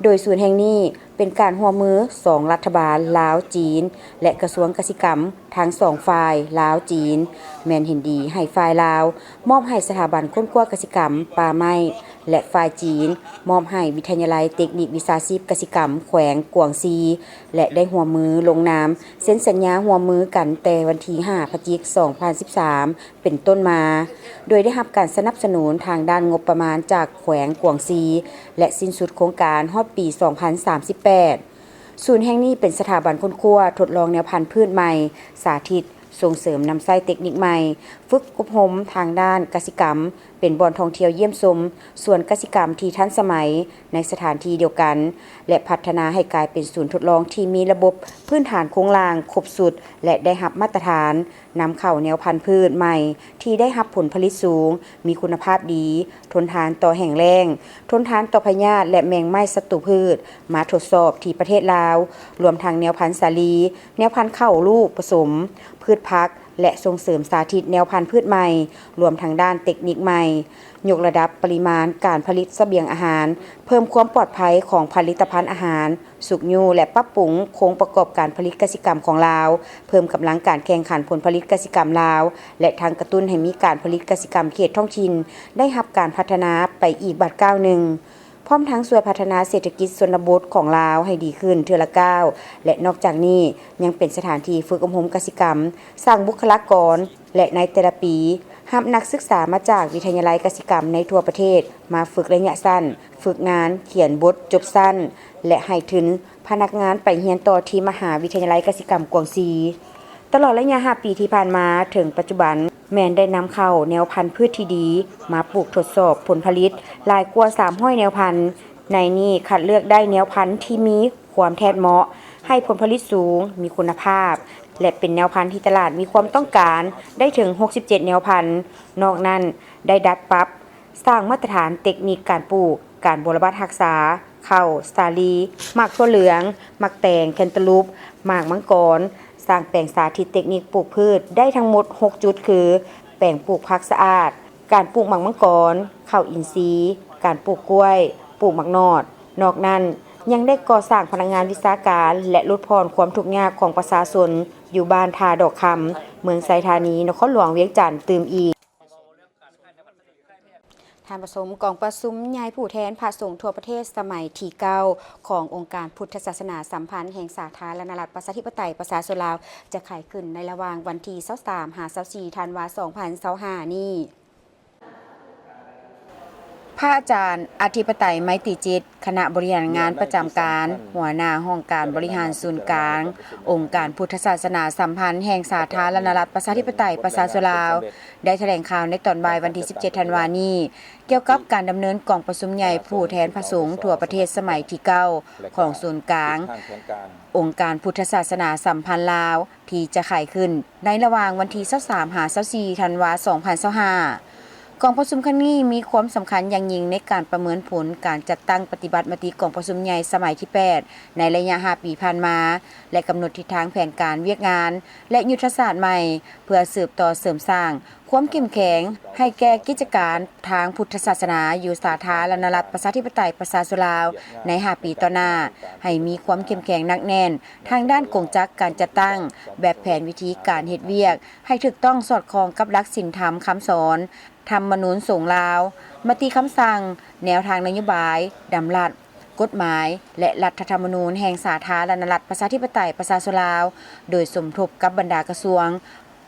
ໂດຍສູນແຫ່ງນີ້ເປັນການຮ່ວມມືສອງລັດຖະບານລາວ-ຈີນ ແລະ ກະຊວງກະສິກຳທັງສອງຝ່າຍລາວ-ຈີນ ແມ່ນເຫັນດີໃຫ້ຝ່າຍລາວມອບໃຫ້ສະຖາບັນຄົ້ນຄວ້າກະສິກຳ, ປ່າໄມ້ ແລະ ຝ່າຍຈີນມອບໃຫ້ວິທະຍາໄລເຕັກນິກວິຊາຊີບກະສິກຳແຂວງກວາງຊີ ແລະ ໄດ້ຮ່ວມມືລົງນາມເຊັນສັນຍາຮ່ວມມືກັນແຕ່ວັນທີຫ້າ ພະຈິກ ສອງພັນສິບສາມ ເປັນຕົ້ນມາ, ໂດຍໄດ້ຮັບການສະໜັບສະໜູນທາງດ້ານງົບປະມານຈາກແຂວງກວາງຊີ ແລະ ສິ້ນສຸດໂຄງການຮອດປີສອງພັນສາມສິບແປດ. ສູນແຫ່ງນີ້ເປັນສະຖາບັນຄົ້ນຄວ້າທົດລອງແນວພັນພືດໃໝ່, ສາທິດ, ສົ່ງເສີມນຳໃຊ້ເຕັກນິກໃໝ່, ຝຶກອົບຮົມທາງດ້ານກະສິກຳ, ເປັນບ່ອນທ່ອງທ່ຽວຢ້ຽມຊົມສວນກະສິກຳທີ່ທັນສະໄໝໃນສະຖານທີ່ດຽວກັນ ແລະ ພັດທະນາໃຫ້ກາຍເປັນສູນທົດລອງທີ່ມີລະບົບພື້ນຖານໂຄງລ່າງຄົບຊຸດ ແລະ ໄດ້ຮັບມາດຕະຖານນຳເຂົ້າແນວພັນພືດໃໝ່ທີ່ໄດ້ຮັບຜົນຜະລິດສູງ, ມີຄຸນນະພາບດີ, ທົນທານຕໍ່ແຫ້ງແລ້ງ, ທົນທານຕໍ່ພະຍາດ ແລະ ແມງໄມ້ສັດຕູພືດ ມາທົດສອບທີ່ປະເທດລາວ, ລວມທັງແນວພັນສາລີ, ແນວພັນເຂົ້າລູກປະສົມ, ພືດຜັກ ແລະ ສົ່ງເສີມສາທິດແນວພັນພືດໃໝ່, ລວມທັງດ້ານເຕັກນິກໃໝ່, ຍົກລະດັບປະລິມານການຜະລິດສະບຽງອາຫານ, ເພີ່ມຄວາມປອດໄພຂອງຜະລິດຕະພັນອາຫານ, ຊຸກຍູ້ ແລະ ປັບປຸງໂຄງປະກອບການຜະລິດກະສິກຳຂອງລາວ, ເພີ່ມກຳລັງການແຂ່ງຂັນຜົນຜະລິດກະສິກຳລາວ ແລະ ທັງກະຕຸ້ນໃຫ້ມີການຜະລິດກະສິກຳເຂດທ້ອງຖິ່ນໄດ້ຮັບການພັດທະນາໄປອີກບາດກ້າວໜຶ່ງ, ພ້ອມທັງຊ່ວຍພັດທະນາເສດຖະກິດຊົນນະບົດຂອງລາວໃຫ້ດີຂຶ້ນເທື່ອລະກ້າວ ແລະ ນອກຈາກນີ້ຍັງເປັນສະຖານທີ່ຝຶກອົບຮົມກະສິກຳ, ສ້າງບຸກຄະລາກອນ ແລະ ໃນແຕ່ລະປີ ຮັບນັກສຶກສາມາຈາກວິທະຍາໄລກະສິກຳໃນທົ່ວປະເທດມາຝຶກໄລຍະສັ້ນ, ຝຶກງານຂຽນບົດຈົບຊັ້ນ ແລະ ໃຫ້ທຶນພະນັກງານໄປຮຽນຕໍ່ທີ່ມະຫາວິທະຍາໄລກະສິກຳກວາງຊີ. ຕະຫຼອດໄລຍະຫ້າປີທີ່ຜ່ານມາເຖິງປັດຈຸບັນ ແມ່ນໄດ້ນຳເຂົ້າແນວພັນພືດທີ່ດີມາປູກທົດສອບຜົນຜະລິດຫຼາຍກວ່າສາມຮ້ອຍແນວພັນ, ໃນນີ້ຄັດເລືອກໄດ້ແນວພັນທີ່ມີຄວາມແທດເໝາະ, ໃຫ້ຜົນຜະລິດສູງ, ມີຄຸນນະພາບ ແລະ ເປັນແນວພັນທີ່ຕະຫຼາດມີຄວາມຕ້ອງການໄດ້ເຖິງຫົກສິບເຈັດແນວພັນ. ນອກນັ້ນໄດ້ດັດປັບ ສ້າງມາດຕະຖານເຕັກນິກການປູກ, ການບົວລະບັດຮັກສາ, ເຂົ້າ, ສາລີ, ໝາກຖົ່ວເຫຼືອງ, ໝາກແຕງ, ແຄນຕາລູບ, ໝາກມັງກອນ, ສ້າງແປງສາທິດເຕັກນິກປູກພືດໄດ້ທັງໝົດຫົກຈຸດ ຄື ແປງປູກຜັກສະອາດ, ການປູກໝາກມັງກອນ, ເຂົ້າອິນຊີ, ການປູກກ້ວຍ, ປູກໝາກໜອດ. ນອກນັ້ນຍັງໄດ້ກໍ່ສ້າງພະນັກງານວິຊາການ ແລະ ຫຼຸດຜ່ອນຄວາມທຸກຍາກຂອງປະຊາຊົນຢູ່ບ້ານທ່າດອກຄຳ, ເມືອງໄຊທານີ, ນະຄອນຫຼວງວຽງຈັນ ຕື່ມອີກ. ທ່ານປະຊຸມກອງປະຊຸມໃຫຍ່ຜູ້ແທນພະສົງທົ່ວປະເທດສະໄໝທີເກົ້າ ຂອງອົງການພຸດທະສາສະໜາສຳພັນແຫ່ງສາທາລະນະລັດ ປະຊາທິປະໄຕ ປະຊາຊົນລາວ ຈະໄຂຂຶ້ນໃນລະຫວ່າງວັນທີຊາວສາມ ຫາ ຊາວສີ່ ທັນວາ ສອງພັນຊາວຫ້າ ນີ້. ພ ພະອາຈານ ອະທິປະໄຕ ໄມຕີຈິດ ຄະນະບໍລິຫານງານປະຈຳການ, ຫົວໜ້າຫ້ອງການບໍລິຫານສູນກາງ ອົງການພຸດທະສາສະໜາສຳພັນແຫ່ງສາທາລະນະລັດປະຊາທິປະໄຕປະຊາຊົນລາວ ໄດ້ຖະແຫຼງຂ່າວໃນຕອນບ່າຍວັນທີສິບເຈັດທັນວານີ້ ກ່ຽວກັບການດຳເນີນກອງປະຊຸມໃຫຍ່ຜູ້ແທນພະສົງທົ່ວປະເທດສະໄໝທີເກົ້າຂອງສູນກາງອົງການພຸດທະສາສະໜາສຳພັນລາວ ທີ່ຈະໄຂຂຶ້ນໃນລະຫວ່າງວັນທີຊາວສາມຫາຊາວສີ່ທັນວາສອງພັນຊາວຫ້າ. ກອງປະຊຸມຄັ້ງນີ້ມີຄວາມສຳຄັນຢ່າງຍິ່ງໃນການປະເມີນຜົນການຈັດຕັ້ງປະຕິບັດມະຕິກອງປະຊຸມໃຫຍ່ສະໄໝທີແປດໃນໄລຍະຫ້າປີຜ່ານມາ ແລະ ກຳນົດທິດທາງແຜນການວຽກງານ ແລະ ຍຸດທະສາດໃໝ່ ເພື່ອສືບຕໍ່ເສີມສ້າງຄວາມເຂັ້ມແຂງໃຫ້ແກ່ກິດຈະການທາງພຸດທະສາສະໜາຢູ່ສາທາລະນະລັດປະຊາທິປະໄຕປະຊາຊົນລາວໃນຫ້າປີຕໍ່ໜ້າ ໃຫ້ມີຄວາມເຂັ້ມແຂງໜັກແໜ້ນ ທາງດ້ານກົງຈັກການຈັດຕັ້ງ, ແບບແຜນວິທີການເຮັດວຽກໃຫ້ຖືກຕ້ອງສອດຄ່ອງກັບຫຼັກສິນທຳຄຳສອນ, ທຳມະນູນສົງລາວ, ມະຕິຄຳສັ່ງ, ແນວທາງນະໂຍບາຍ, ດຳລັດ, ກົດໝາຍ ແລະ ລັດຖະທຳມະນູນແຫ່ງສາທາລະນະລັດປະຊາທິປະໄຕປະຊາຊົນລາວ, ໂດຍສົມທົບກັບບັນດາກະຊວງ,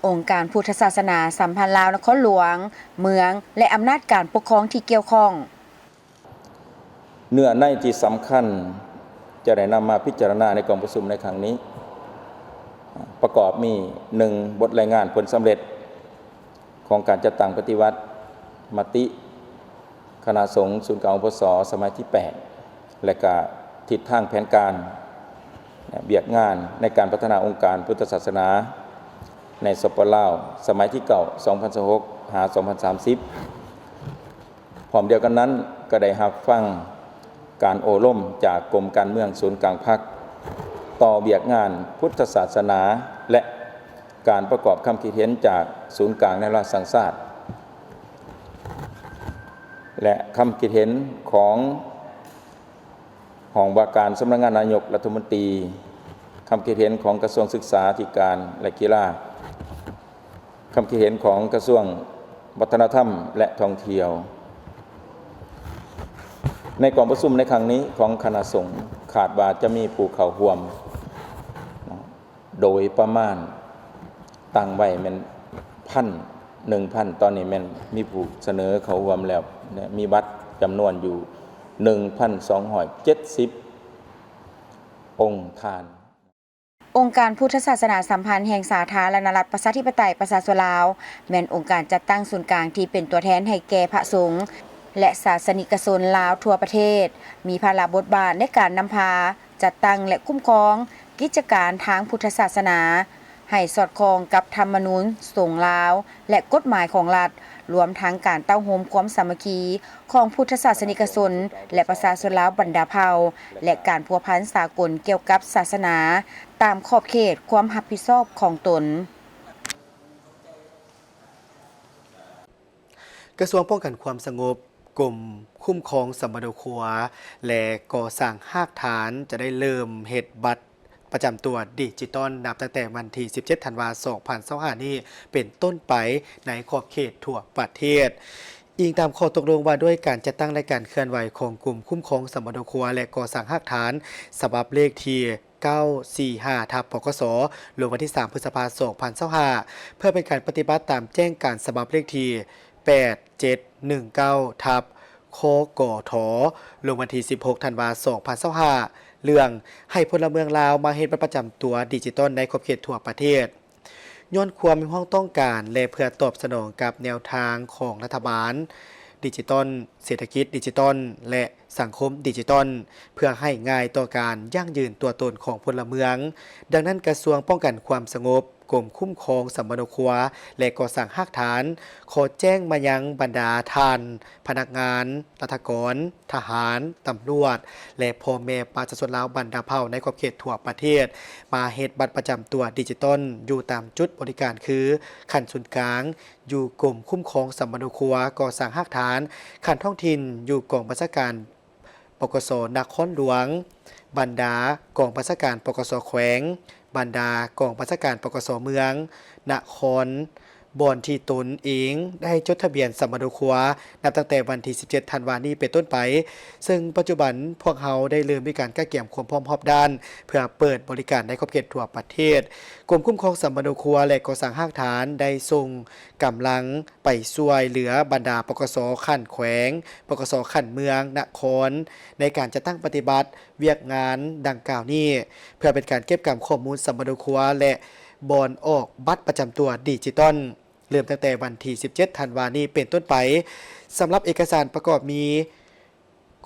ອົງການພຸດທະສາສະໜາສຳພັນລາວນະຄອນຫຼວງ, ເມືອງ ແລະ ອຳນາດການປົກຄອງທີ່ກ່ຽວຂ້ອງ. ເນື້ອໃນທີ່ສຳຄັນຈະໄດ້ນຳມາພິຈາລະນາໃນກອງປະຊຸມໃນຄັ້ງນີ້ ປະກອບມີ ໜຶ່ງ ບົດລາຍງານຜົນສຳເລັດຂອງການຈັດຕັ້ງປະຕິບັດມະຕິຄະນະສົງສູນກາງ ອພສ ສະໄໝທີແປດ ແລະ ກະທິດທາງແຜນການວຽກງານໃນການພັດທະນາອົງການພຸດທະສາສະໜາໃນ ສປປ ລາວ ສະໄໝທີເກົ້າ ສອງພັນຊາວຫົກ ຫາ ສອງພັນສາມສິບ. ພ້ອມດຽວກັນນັ້ນກໍໄດ້ຮັບຟັງການໂອ້ລົມຈາກກົມການເມືອງສູນກາງພັກ ຕໍ່ວຽກງານພຸດທະສາສະໜາ ແລະ ການປະກອບຄຳຄິດເຫັນຈາກສູນກາງແນວລາວສ້າງຊາດ ແລະ ຄຳຄິດເຫັນຂອງຫ້ອງວ່າການສຳນັກງານນາຍົກລັດຖະມົນຕີ, ຄຳຄິດເຫັນຂອງກະຊວງສຶກສາທິການ ແລະ ກິລາ. ຄຳຄິດເຫັນຂອງກະຊວງວັດທະນະທຳ ແລະ ທ່ອງທ່ຽວ. ໃນກອງປະຊຸມໃນຄັ້ງນີ້ຂອງຄະນະສົງ ຄາດວ່າຈະມີຜູ້ເຂົ້າຮ່ວມ ໂດຍປະມານຕັ້ງໄວ້ແມ່ນພັນ ໜຶ່ງພັນ, ຕອນນີ້ແມ່ນມີຜູ້ສະເໜີເຂົ້າຮ່ວມແລ້ວ ແລະ ມີບັດຈຳນວນຢູ່ ໜຶ່ງພັນສອງຮ້ອຍເຈັດສິບອົງທ່ານ. ອົງການພຸດທະສາສະໜາສຳພັນແຫ່ງສາທາລະນະລັດປະຊາທິປະໄຕປະຊາຊົນລາວ ແມ່ນອົງການຈັດຕັ້ງສູນກາງທີ່ເປັນຕົວແທນໃຫ້ແກ່ພະສົງ ແລະ ສາສະນິກະຊົນລາວທົ່ວປະເທດ, ມີພາລະບົດບາດໃນການນຳພາ, ຈັດຕັ້ງ ແລະ ຄຸ້ມຄອງກິດຈະການທາງພຸດທະສາສະໜາ ໃຫ້ສອດຄ່ອງກັບທຳມະນູນສົງລາວ ແລະ ກົດໝາຍຂອງລັດ, ລວມທັງການເຕົ້າໂຮມຄວາມສາມັກຄີ ຂອງພຸດທະສາສະນິກະຊົນ ແລະ ປະຊາຊົນລາວບັນດາເຜົ່າ ແລະ ການພົວພັນສາກົນກ່ຽວກັບສາສະໜາ ຕາມຂອບເຂດຄວາມຮັບຜິດຊອບຂອງຕົນ. ກະຊວງປ້ອງກັນຄວາມສະຫງົບ, ກົມຄຸ້ມຄອງສຳມະໂນຄົວ ແລະ ກໍ່ສ້າງຮາກຖານ ຈະໄດ້ເລີ່ມເຮັດບັດ ປະຈຳຕົວດິຈິຕອນ ນັບຕັ້ງແຕ່ວັນທີສິບເຈັດທັນວາ ສອງພັນຊາວຫ້ານີ້ເປັນຕົ້ນໄປ ໃນຂອບເຂດທົ່ວປະເທດ. ອີງຕາມຂໍ້ຕົກລົງວ່າດ້ວຍການຈັດຕັ້ງ ແລະ ການເຄື່ອນໄຫວຂອງກົມຄຸ້ມຄອງສຳມະໂນຄົວ ແລະ ກໍ່ສ້າງຮາກຖານ ສະບັບເລກທີເກົ້າສີ່ຫ້າ ທັບ ປກສ ລົງວັນທີສາມ ພຶດສະພາ ສອງພັນຊາວຫ້າ ເພື່ອເປັນການປະຕິບັດຕາມແຈ້ງການສະບັບເລກທີແປດເຈັດໜຶ່ງເກົ້າ ທັບ ຄກທ ລົງວັນທີສິບຫົກ ທັນວາ ສອງພັນຊາວຫ້າ ເລື່ອງໃຫ້ພົນລະເມືອງລາວມາເຮັດບັດປະຈຳຕົວດິຈິຕອນໃນຂອບເຂດທົ່ວປະເທດ. ຍ້ອນຄວາມມີຄວາມຕ້ອງການ ແລະ ເພື່ອຕອບສະໜອງກັບແນວທາງຂອງລັດຖະບານດິຈິຕອນ, ເສດຖະກິດດິຈິຕອນ ແລະ ສັງຄົມດິຈິຕອນ ເພື່ອໃຫ້ງ່າຍຕໍ່ການຢັ້ງຢືນຕົວຕົນຂອງພົນລະເມືອງ, ດັ່ງນັ້ນ ກະຊວງປ້ອງກັນຄວາມສະຫງົບ, ກົມຄຸ້ມຄອງສຳມະໂນຄົວ ແລະ ກໍ່ສ້າງຮາກຖານ ຂໍແຈ້ງມາຍັງບັນດາທ່ານພະນັກງານ, ລັດຖະກອນ, ທະຫານ, ຕຳຫຼວດ ແລະ ພໍ່ແມ່ປະຊາຊົນລາວບັນດາເຜົ່າໃນຂອບເຂດທົ່ວປະເທດ ມາເຮັດບັດປະຈຳຕົວດິຈິຕອນຢູ່ຕາມຈຸດບໍລິການຄື ຂັ້ນສູນກາງ ຢູ່ກົມຄຸ້ມຄອງສຳມະໂນຄົວກໍ່ສ້າງຮາກຖານ, ຂັ້ນທ້ອງຖິ່ນ ຢູ່ກອງບັນຊາການ ປກສ ນະຄອນຫຼວງ, ບັນດາກອງບັນຊາການ ປກສ ແຂວງ, ບັນດາກອງບັນຊາການ ປກສ ເມືອງ, ນະຄອນ ບ່ອນທີ່ຕົນເອງໄດ້ຈົດທະບຽນສຳມະໂນຄົວ ນັບຕັ້ງແຕ່ວັນທີສິບເຈັດ ທັນວານີ້ເປັນຕົ້ນໄປ, ເຊິ່ງປັດຈຸບັນພວກເຮົາໄດ້ເລີ່ມມີການກະກຽມຄວາມພ້ອມຮອບດ້ານ ເພື່ອເປີດບໍລິການໃນຂອບເຂດທົ່ວປະເທດ. ກົມຄຸ້ມຄອງສຳມະໂນຄົວ ແລະ ກໍ່ສ້າງຮາກຖານ ໄດ້ສົ່ງກຳລັງໄປຊ່ວຍເຫຼືອບັນດາ ປກສ ຂັ້ນແຂວງ, ປກສ ຂັ້ນເມືອງ, ນະຄອນ ໃນການຈັດຕັ້ງປະຕິບັດວຽກງານດັ່ງກ່າວນີ້ ເພື່ອເປັນການເກັບກຳຂໍ້ມູນສຳມະໂນຄົວ ແລະ ບ່ອນອອກບັດປະຈຳຕົວດິຈິຕອນ. ເລີ່ມຕັ້ງແຕ່ວັນທີສິບເຈັດ ທັນວານີ້ເປັນຕົ້ນໄປ. ສຳລັບເອກະສານປະກອບມີ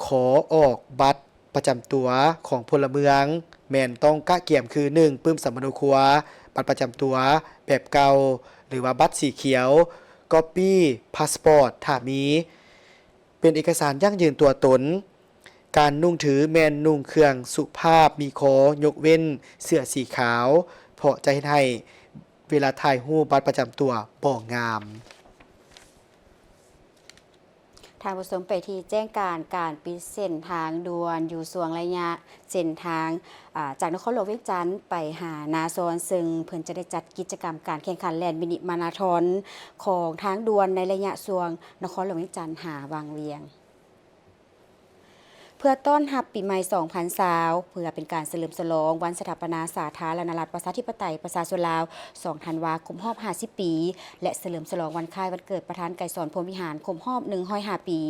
ຂໍອອກບັດປະຈຳຕົວຂອງພົນລະເມືອງ ແມ່ນຕ້ອງກະກຽມຄື ໜຶ່ງ ປຶ້ມສຳມະໂນຄົວ, ບັດປະຈຳຕົວແບບເກົ່າ ຫຼືວ່າບັດສີຂຽວ, ກອບປີ້ພາສປອດ ຖ້າມີ, ເປັນເອກະສານຢັ້ງຢືນຕົວຕົນ. ການນຸ່ງຖືແມ່ນນຸ່ງເຄື່ອງສຸພາບມີຄໍ ຍົກເວັ້ນເສື້ອສີຂາວ ເພາະຈະເຮັດໃຫ້ເວລາຖ່າຍຮູບບັດປະຈຳຕົວບໍ່ງາມ. ທ່ານຜູ້ຊົມ ໄປທີ່ແຈ້ງການການປິດເສັ້ນທາງດ່ວນຢູ່ຊ່ວງໄລຍະເສັ້ນທາງ ອາ ຈາກນະຄອນຫຼວງວຽງຈັນໄປຫານາຊອນ, ເຊິ່ງເພິ່ນຈະໄດ້ຈັດກິດຈະກຳການແຂ່ງຂັນແລ່ນມິນິມາລາທອນຂອງທາງດ່ວນໃນໄລຍະຊ່ວງນະຄອນຫຼວງວຽງຈັນຫາວັງວຽງ. ເພື່ອຕ້ອນຮັບປີໃໝ່ສອງພັນຊາວ ເພື່ອເປັນການສະເຫຼີມສະຫຼອງວັນສະຖາປະນາສາທາລະນະລັດ ປະຊາທິປະໄຕ ປະຊາຊົນລາວ ສອງທັນວາ ຄົບຮອບຫ້າສິບປີ ແລະ ສະເຫຼີມສະຫຼອງວັນຄ້າຍວັນເກີດປະທານໄກສອນ ພົມວິຫານ ຄົບຮອບໜຶ່ງຮ້ອຍຫ້າປີ,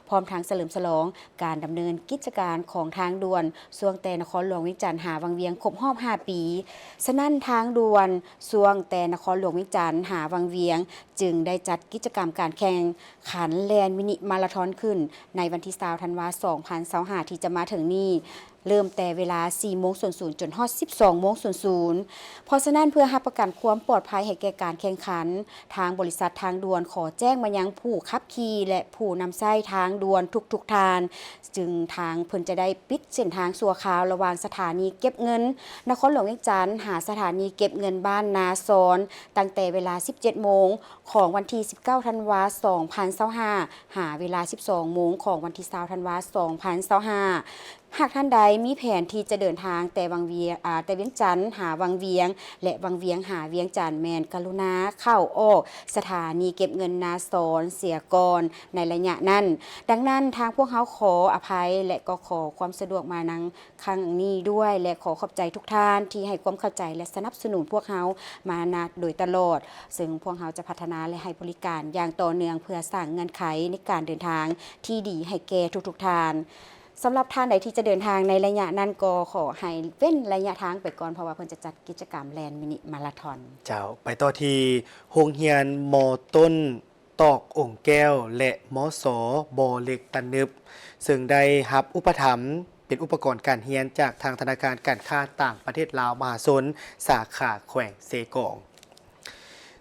ພ້ອມທັງສະເຫຼີມສະຫຼອງການດຳເນີນກິດຈະການຂອງທາງດ່ວນ ຊ່ວງແຕ່ນະຄອນຫຼວງວຽງຈັນຫາວັງວຽງ ຄົບຮອບຫ້າປີ. ສະນັ້ນ ທາງດ່ວນຊ່ວງແຕ່ນະຄອນຫຼວງວຽງຈັນຫາວັງວຽງ ຈຶ່ງໄດ້ຈັດກິດຈະກຳການແຂ່ງຂັນແລ່ນມິນິມາລາທອນຂຶ້ນ ໃນວັນທີຊາວ ທັນວາ ສອງພັນຊາວຫ້າ ທີ່ຈະມາເຖິງນີ້, ເລີ່ມແຕ່ເວລາສີ່ໂມງສູນສູນ ຈົນຮອດສິບສອງໂມງສູນສູນ. ເພາະສະນັ້ນ ເພື່ອຮັບປະກັນຄວາມປອດໄພໃຫ້ແກ່ການແຂ່ງຂັນ, ທາງບໍລິສັດທາງດ່ວນຂໍແຈ້ງມາຍັງຜູ້ຂັບຂີ່ ແລະ ຜູ້ນຳໃຊ້ທາງດ່ວນທຸກໆທ່ານ, ຈຶ່ງທາງເພິ່ນຈະໄດ້ປິດເສັ້ນທາງຊົ່ວຄາວລະຫວ່າງສະຖານີເກັບເງິນນະຄອນຫຼວງວຽງຈັນ ຫາສະຖານີເກັບເງິນບ້ານນາຊອນ ຕັ້ງແຕ່ເວລາສິບເຈັດໂມງຂອງວັນທີສິບເກົ້າ ທັນວາ ສອງພັນຊາວຫ້າ ຫາເວລາສິບສອງໂມງຂອງວັນທີຊາວ ທັນວາ ສອງພັນຊາວຫ້າ. ຫາກທ່ານໃດມີແຜນທີ່ຈະເດີນທາງແຕ່ວັງວຽງ ອາ ແຕ່ວຽງຈັນຫາວັງວຽງ ແລະ ວັງວຽງຫາວຽງຈັນ ແມ່ນກະລຸນາເຂົ້າອອກສະຖານີເກັບເງິນນາຊອນເສຍກ່ອນໃນໄລຍະນັ້ນ. ດັ່ງນັ້ນ ທາງພວກເຮົາຂໍອະໄພ ແລະ ກໍຂໍຄວາມສະດວກມານຳ ຄັ້ງນີ້ດ້ວຍ ແລະ ຂໍຂອບໃຈທຸກທ່ານທີ່ໃຫ້ຄວາມເຂົ້າໃຈ ແລະ ສະໜັບສະໜູນພວກເຮົາມານະໂດຍຕະຫຼອດ, ເຊິ່ງພວກເຮົາຈະພັດທະນາ ແລະ ໃຫ້ບໍລິການຢ່າງຕໍ່ເນື່ອງ ເພື່ອສ້າງເງື່ອນໄຂໃນການເດີນທາງທີ່ດີໃຫ້ແກ່ທຸກໆທ່ານ. ສຳລັບທ່ານໃດທີ່ຈະເດີນທາງໃນໄລຍະນັ້ນ ກໍຂໍໃຫ້ເວັ້ນໄລຍະທາງໄປກ່ອນ, ເພາະວ່າເພິ່ນຈະຈັດກິດຈະກຳແລ່ນມິນິມາລາທອນ. ເຈົ້າ, ໄປຕໍ່ທີ່ໂຮງຮຽນ ມ.ຕົ້ນ ຕອກອົງແກ້ວ ແລະ ມສ ບໍ່ເຫຼັກຕະໜຶບ, ເຊິ່ງໄດ້ຮັບອຸປະຖຳເປັນອຸປະກອນການຮຽນຈາກທາງທະນາຄານການຄ້າຕ່າງປະເທດລາວມະຫາຊົນ ສາຂາແຂວງເຊກອງ.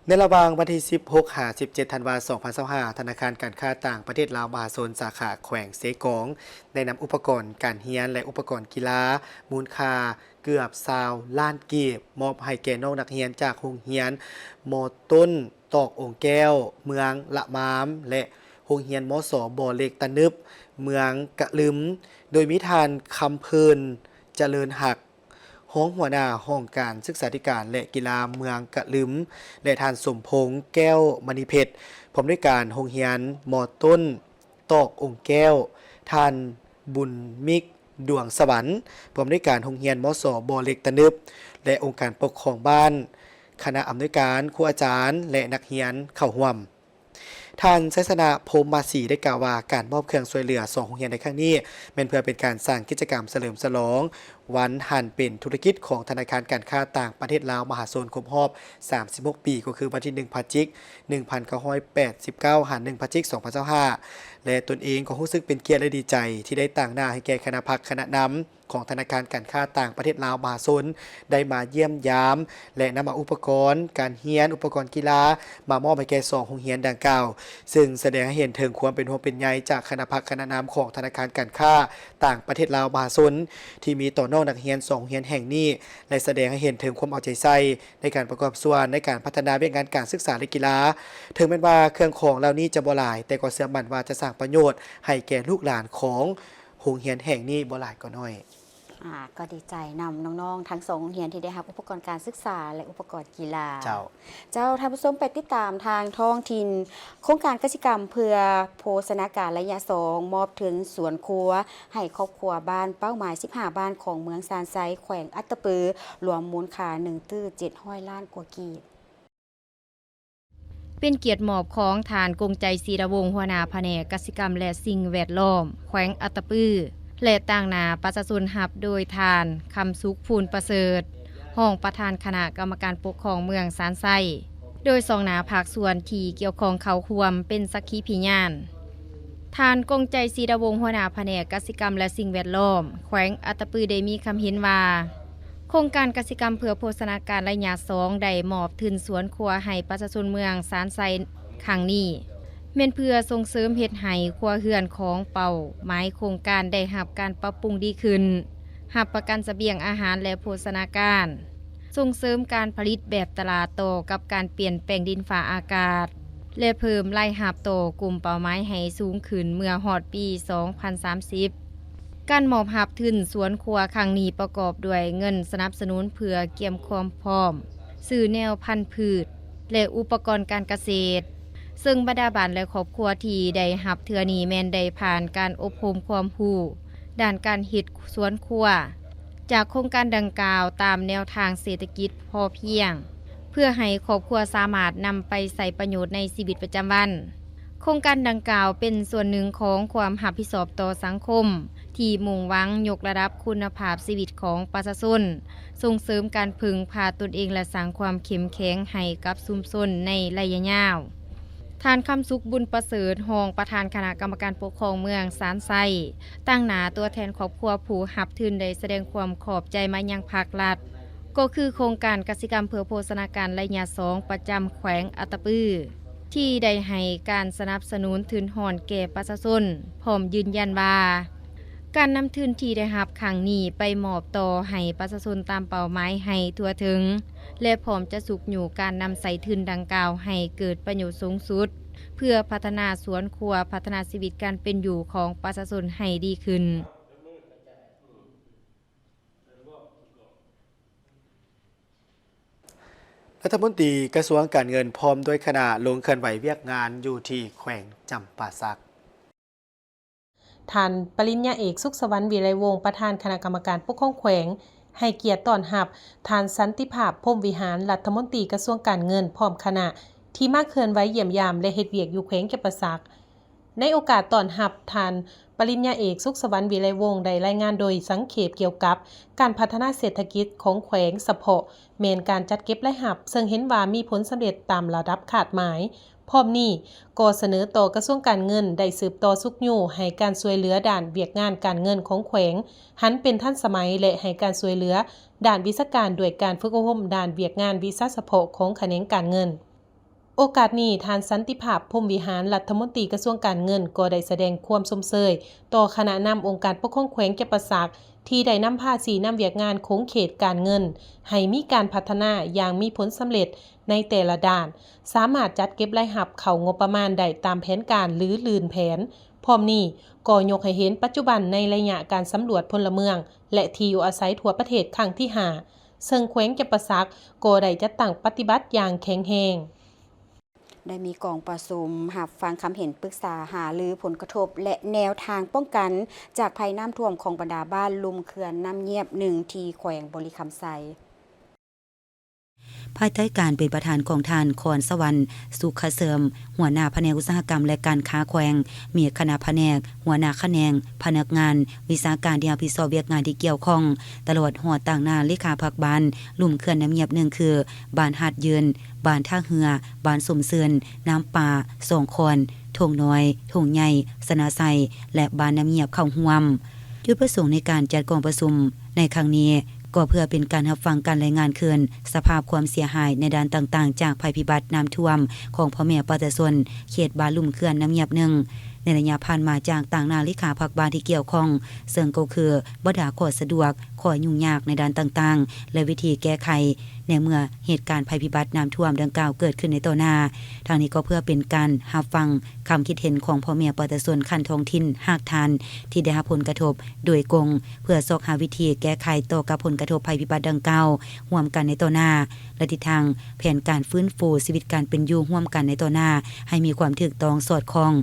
ໃນລະຫວ່າງວັນທີສິບຫົກ ຫາ ສິບເຈັດ ທັນວາ ສອງພັນຊາວຫ້າ, ທະນາຄານການຄ້າຕ່າງປະເທດລາວມະຫາຊົນ ສາຂາແຂວງເຊກອງ ໄດ້ນຳອຸປະກອນການຮຽນ ແລະ ອຸປະກອນກິລາ ມູນຄ່າເກືອບຊາວລ້ານກີບ ມອບໃຫ້ແກ່ນ້ອງນັກຮຽນຈາກໂຮງຮຽນ ມ.ຕົ້ນ ຕອກອົງແກ້ວ ເມືອງລະມາມ ແລະ ໂຮງຮຽນ ມສ ບໍ່ເຫຼັກຕະໜຶບ ເມືອງກະລຶມ, ໂດຍມີທ່ານ ຄຳເພີນ ຈະເລີນຮັກ ຮອງຫົວໜ້າຫ້ອງການສຶກສາທິການ ແລະ ກິລາເມືອງກະລຶມ ແລະ ທ່ານ ສົມພົງ ແກ້ວມະນີເພັດ ຜູ້ອຳນວຍການໂຮງຮຽນ ມ.ຕົ້ນ ຕອກອົງແກ້ວ, ທ່ານ ບຸນມິກ ດວງສະຫວັນ ຜູ້ອຳນວຍການໂຮງຮຽນ ມສ ບໍ່ເຫຼັກຕະໜຶບ ແລະ ອົງການປົກຄອງບ້ານ, ຄະນະອຳນວຍການ, ຄູອາຈານ ແລະ ນັກຮຽນເຂົ້າຮ່ວມ. ທ່ານ ໄຊຊະນະ ພົມມະສີ ໄດ້ກ່າວວ່າ ການມອບເຄື່ອງຊ່ວຍເຫຼືອສອງໂຮງຮຽນໃນຄັ້ງນີ້ ແມ່ນເພື່ອເປັນການສ້າງກິດຈະກຳສະເຫຼີມສະຫຼອງວັນຫັນເປັນທຸລະກິດຂອງທະນາຄານການຄ້າຕ່າງປະເທດລາວມະຫາຊົນຄົບຮອບສາມສິບຫົກປີ, ກໍຄືວັນທີໜຶ່ງ ພະຈິກ ໜຶ່ງພັນເກົ້າຮ້ອຍແປດສິບເກົ້າ ຫາ ໜຶ່ງ ພະຈິກ ສອງພັນຊາວຫ້າ ແລະ ຕົນເອງກໍຮູ້ສຶກເປັນກຽດ ແລະ ດີໃຈທີ່ໄດ້ຕາງໜ້າໃຫ້ແກ່ຄະນະພັກຄະນະນຳ ຂອງທະນາຄານການຄ້າຕ່າງປະເທດລາວມະຫາຊົນ ໄດ້ມາຢ້ຽມຢາມ ແລະ ນຳເອົາອຸປະກອນການຮຽນ, ອຸປະກອນກິລາ ມາມອບໃຫ້ແກ່ສອງໂຮງຮຽນດັ່ງກ່າວ, ເຊິ່ງສະແດງໃຫ້ເຫັນເຖິງຄວາມເປັນຫ່ວງເປັນໃຍຈາກຄະນະພັກຄະນະນຳຂອງທະນາຄານການຄ້າຕ່າງປະເທດລາວມະຫາຊົນ ທີ່ມີຕໍ່ນ້ອງນັກຮຽນສອງໂຮງຮຽນແຫ່ງນີ້ ແລະ ສະແດງໃຫ້ເຫັນເຖິງຄວາມເອົາໃຈໃສ່ໃນການປະກອບສ່ວນໃນການພັດທະນາວຽກງານການສຶກສາ ແລະ ກິລາ. ເຖິງແມ່ນວ່າເຄື່ອງຂອງເຫຼົ່ານີ້ຈະບໍ່ຫຼາຍ, ແຕ່ກໍເຊື່ອໝັ້ນວ່າຈະສ້າງປະໂຫຍດໃຫ້ແກ່ລູກຫຼານຂອງ ໂຮງຮຽນແຫ່ງນີ້ບໍ່ຫຼາຍກໍໜ້ອຍ. ອາ ກໍດີໃຈນຳນ້ອງໆທັງສອງໂຮງຮຽນທີ່ໄດ້ຮັບອຸປະກອນການສຶກສາ ແລະ ອຸປະກອນກິລາ. ເຈົ້າ. ເຈົ້າ, ທ່ານຜູ້ຊົມໄປຕິດຕາມທາງທ້ອງຖິ່ນ, ໂຄງການກະສິກຳເພື່ອໂພຊະນາການໄລຍະສອງ ມອບທຶນສວນຄົວໃຫ້ຄອບຄົວບ້ານເປົ້າໝາຍສິບຫ້າບ້ານຂອງເມືອງຊານໄຊ ແຂວງອັດຕະປື ລວມມູນຄ່າໜຶ່ງຕື້ເຈັດຮ້ອຍລ້ານກວ່າກີບ. ເປັນກຽດມອບຂອງທ່ານ ກົງໃຈ ສີລະວົງ ຫົວໜ້າພະແນກກະສິກຳ ແລະ ສິ່ງແວດລ້ອມ ແຂວງອັດຕະປື ແລະ ຕາງໜ້າປະຊາຊົນ ຮັບໂດຍທ່ານ ຄຳສຸກ ພູນປະເສີດ ຮອງປະທານຄະນະກຳມະການປົກຄອງເມືອງຊານໄຊ, ໂດຍສອງໜ້າພາກສ່ວນທີ່ກ່ຽວຂ້ອງເຂົ້າຮ່ວມເປັນສັກຂີພິຍານ. ທ່ານ ກົງໃຈ ສີດາວົງ ຫົວໜ້າພະແນກກະສິກຳ ແລະ ສິ່ງແວດລ້ອມ ແຂວງອັດຕະປື ໄດ້ມີຄຳເຫັນວ່າ ໂຄງການກະສິກຳເພື່ອໂພຊະນາການໄລຍະສອງ ໄດ້ມອບທຶນສວນຄົວໃຫ້ປະຊາຊົນເມືອງຊານໄຊຄັ້ງນີ້ ແມ່ນເພື່ອສົ່ງເສີມເຮັດໃຫ້ຄົວເຮືອນຂອງເປົ້າໝາຍໂຄງການໄດ້ຮັບການປັບປຸງດີຂຶ້ນ, ຮັບປະກັນສະບຽງອາຫານ ແລະ ໂພຊະນາການ, ສົ່ງເສີມການຜະລິດແບບຕະຫຼາດຕໍ່ກັບການປ່ຽນແປງດິນຟ້າອາກາດ ແລະ ເພີ່ມລາຍຮັບຕໍ່ກຸ່ມເປົ້າໝາຍໃຫ້ສູງຂຶ້ນເມື່ອຮອດປີສອງພັນສາມສິບ. ການມອບຮັບທຶນສວນຄົວຄັ້ງນີ້ປະກອບດ້ວຍເງິນສະໜັບສະໜູນເພື່ອກຽມຄວາມພ້ອມຊື້ແນວພັນພືດ ແລະ ອຸປະກອນການກະເສດ, ເຊິ່ງບັນດາບ້ານ ແລະ ຄອບຄົວທີ່ໄດ້ຮັບເທື່ອນີ້ແມ່ນໄດ້ຜ່ານການອົບຮົມຄວາມຮູ້ດ້ານການເຮັດສວນຄົວ ຈາກໂຄງການດັ່ງກ່າວຕາມແນວທາງເສດຖະກິດພໍພຽງ ເພື່ອໃຫ້ຄອບຄົວສາມາດນຳໄປໃຊ້ປະໂຫຍດໃນຊີວິດປະຈຳວັນ. ໂຄງການດັ່ງກ່າວເປັນສ່ວນໜຶ່ງຂອງຄວາມຮັບຜິດຊອບຕໍ່ສັງຄົມ ທີ່ມຸ່ງຫວັງຍົກລະດັບຄຸນນະພາບຊີວິດຂອງປະຊາຊົນ, ສົ່ງເສີມການເພິ່ງພາຕົນເອງ ແລະ ສ້າງຄວາມເຂັ້ມແຂງໃຫ້ກັບຊຸມຊົນໃນໄລຍະຍາວ. ທ່ານ ຄຳສຸກ ບຸນປະເສີດ ຮອງປະທານຄະນະກຳມະການປົກຄອງເມືອງຊານໄຊ, ຕາງໜ້າຕົວແທນຄອບຄົວຜູ້ຮັບທຶນ ໄດ້ສະແດງຄວາມຂອບໃຈມາຍັງພາກລັດ, ກໍຄືໂຄງການກະສິກຳເພື່ອໂພຊະນາການໄລຍະສອງ ປະຈຳແຂວງອັດຕະປື ທີ່ໄດ້ໃຫ້ການສະໜັບສະໜູນທຶນຮອນແກ່ປະຊາຊົນ, ພ້ອມຢືນຢັນວ່າ ການນຳທຶນທີ່ໄດ້ຮັບຄັ້ງນີ້ໄປມອບຕໍ່ໃຫ້ປະຊາຊົນຕາມເປົ້າໝາຍໃຫ້ທົ່ວເຖິງ ແລະ ພ້ອມຈະຊຸກຍູ້ການນຳໃຊ້ທຶນດັ່ງກ່າວໃຫ້ເກີດປະໂຫຍດສູງສຸດ ເພື່ອພັດທະນາສວນຄົວ, ພັດທະນາຊີວິດການເປັນຢູ່ຂອງປະຊາຊົນໃຫ້ດີຂຶ້ນ. ລັດຖະມົນຕີກະຊວງການເງິນພ້ອມດ້ວຍຄະນະລົງເຄື່ອນໄຫວວຽກງານຢູ່ທີ່ແຂວງຈຳປາສັກ. ທ່ານປະລິນຍາເອກ ສຸກສະຫວັນ ວິໄລວົງ ປະທານຄະນະກຳມະການປົກຄອງແຂວງ ໃຫ້ກຽດຕ້ອນຮັບທ່ານ ສັນຕິພາບ ພົມວິຫານ ລັດຖະມົນຕີກະຊວງການເງິນ ພ້ອມຄະນະ ທີ່ມາເຄື່ອນໄຫວຢ້ຽມຢາມ ແລະ ເຮັດວຽກຢູ່ແຂວງຈຳປາສັກ. ໃນໂອກາດຕ້ອນຮັບ, ທ່ານປະລິນຍາເອກ ສຸກສະຫວັນ ວິໄລວົງ ໄດ້ລາຍງານໂດຍສັງເຂບກ່ຽວກັບການພັດທະນາເສດຖະກິດຂອງແຂວງ, ສະເພາະແມ່ນການຈັດເກັບລາຍຮັບ, ເຊິ່ງເຫັນວ່າມີຜົນສຳເລັດຕາມລະດັບຄາດໝາຍ. ພ້ອມນີ້ກໍສະເໜີຕໍ່ກະຊວງການເງິນໄດ້ສືບຕໍ່ຊຸກຍູ້ໃຫ້ການຊ່ວຍເຫຼືອດ້ານວຽກງານການເງິນຂອງແຂວງຫັນເປັນທັນສະໄໝ ແລະ ໃຫ້ການຊ່ວຍເຫຼືອດ້ານວິຊາການດ້ວຍການຝຶກອົບຮົມດ້ານວຽກງານວິຊາສະເພາະຂອງຂະແໜງການເງິນ. ໂອກາດນີ້, ທ່ານ ສັນຕິພາບ ພົມວິຫານ ລັດຖະມົນຕີກະຊວງການເງິນ ກໍໄດ້ສະແດງຄວາມຊົມເຊີຍຕໍ່ຄະນະນຳອົງການປົກຄອງແຂວງຈຳປາສັກ ທີ່ໄດ້ນຳພາຊີ້ນຳວຽກງານຂົງເຂດການເງິນ ໃຫ້ມີການພັດທະນາຢ່າງມີຜົນສຳເລັດໃນແຕ່ລະດ້ານ, ສາມາດຈັດເກັບລາຍຮັບເຂົ້າງົບປະມານໄດ້ຕາມແຜນການ ຫຼື ລື່ນແຜນ. ພ້ອມນີ້ກໍຍົກໃຫ້ເຫັນປັດຈຸບັນໃນໄລຍະການສຳຫຼວດພົນລະເມືອງ ແລະ ທີ່ຢູ່ອາໄສທົ່ວປະເທດຄັ້ງທີຫ້າ ເຊິ່ງແຂວງຈຳປາສັກກໍໄດ້ຈັດຕັ້ງປະຕິບັດຢ່າງແຂງແຮງ. ໄດ້ມີກອງປະຊຸມຮັບຟັງຄຳເຫັນປຶກສາຫາລືຜົນກະທົບ ແລະ ແນວທາງປ້ອງກັນຈາກໄພນ້ຳຖ້ວມຂອງບັນດາບ້ານລຸ່ມເຂື່ອນນ້ຳງຽບໜຶ່ງ ທີ່ແຂວງບໍລິຄຳໄຊ. ພາຍໃຕ້ການເປັນປະທານຂອງທ່ານ ຄອນສະຫວັນ ສຸຂະເສີມ ຫົວໜ້າພະແນກອຸດສາຫະກຳ ແລະ ການຄ້າແຂວງ, ມີຄະນະພະແນກ, ຫົວໜ້າຂະແໜງ, ພະນັກງານ, ວິຊາການທີ່ຮັບຜິດຊອບວຽກງານທີ່ກ່ຽວຂ້ອງ, ຕະຫຼອດຮອດຕາງໜ້າເລຂາພັກບ້ານ ລຸ່ມເຂື່ອນນ້ຳງຽບໜຶ່ງ ຄື ບ້ານຫາດຢືນ, ບ້ານທ່າເຮືອ, ບ້ານຊົມຊື່ນ, ນ້ຳປາ, ສອງຄອນ, ທົ່ງນ້ອຍ, ທົ່ງໃຫຍ່, ຊະນະໄຊ ແລະ ບ້ານນ້ຳງຽບເຂົ້າຮ່ວມ. ຈຸດປະສົງໃນການຈັດກອງປະຊຸມໃນຄັ້ງນີ້ ກໍເພື່ອເປັນການຮັບຟັງການລາຍງານຄືນສະພາບຄວາມເສຍຫາຍໃນດ້ານຕ່າງໆ ຈາກໄພພິບັດນ້ຳຖ້ວມຂອງພໍ່ແມ່ປະຊາຊົນເຂດບ້ານລຸ່ມເຂື່ອນນ້ຳງຽບໜຶ່ງ ໃນໄລຍະຜ່ານມາຈາກຕາງໜ້າເລຂາພັກບ້ານທີ່ກ່ຽວຂ້ອງ, ເຊິ່ງກໍຄືບັນດາຂໍ້ສະດວກ, ຂໍ້ຫຍຸ້ງຍາກໃນດ້ານຕ່າງໆ ແລະ ວິທີແກ້ໄຂ ໃນເມື່ອເຫດການໄພພິບັດນ້ຳຖ້ວມດັ່ງກ່າວເກີດຂຶ້ນໃນຕໍ່ໜ້າ. ທັງນີ້ກໍເພື່ອເປັນການຮັບຟັງຄຳຄິດເຫັນຂອງພໍ່ແມ່ປະຊາຊົນຂັ້ນທ້ອງຖິ່ນຮາກຖານທີ່ໄດ້ຮັບຜົນກະທົບໂດຍກົງ ເພື່ອຊອກຫາວິທີແກ້ໄຂຕໍ່ກັບຜົນກະທົບໄພພິບັດດັ່ງກ່າວຮ່ວມກັນໃນຕໍ່ໜ້າ ແລະ ທິດທາງແຜນການຟື້ນຟູຊີວິດການເປັນຢູ່ຮ່ວມກັນໃນຕໍ່ໜ້າໃຫ້ມີຄວາມຖືກຕ້ອງສອດຄ່ອງ.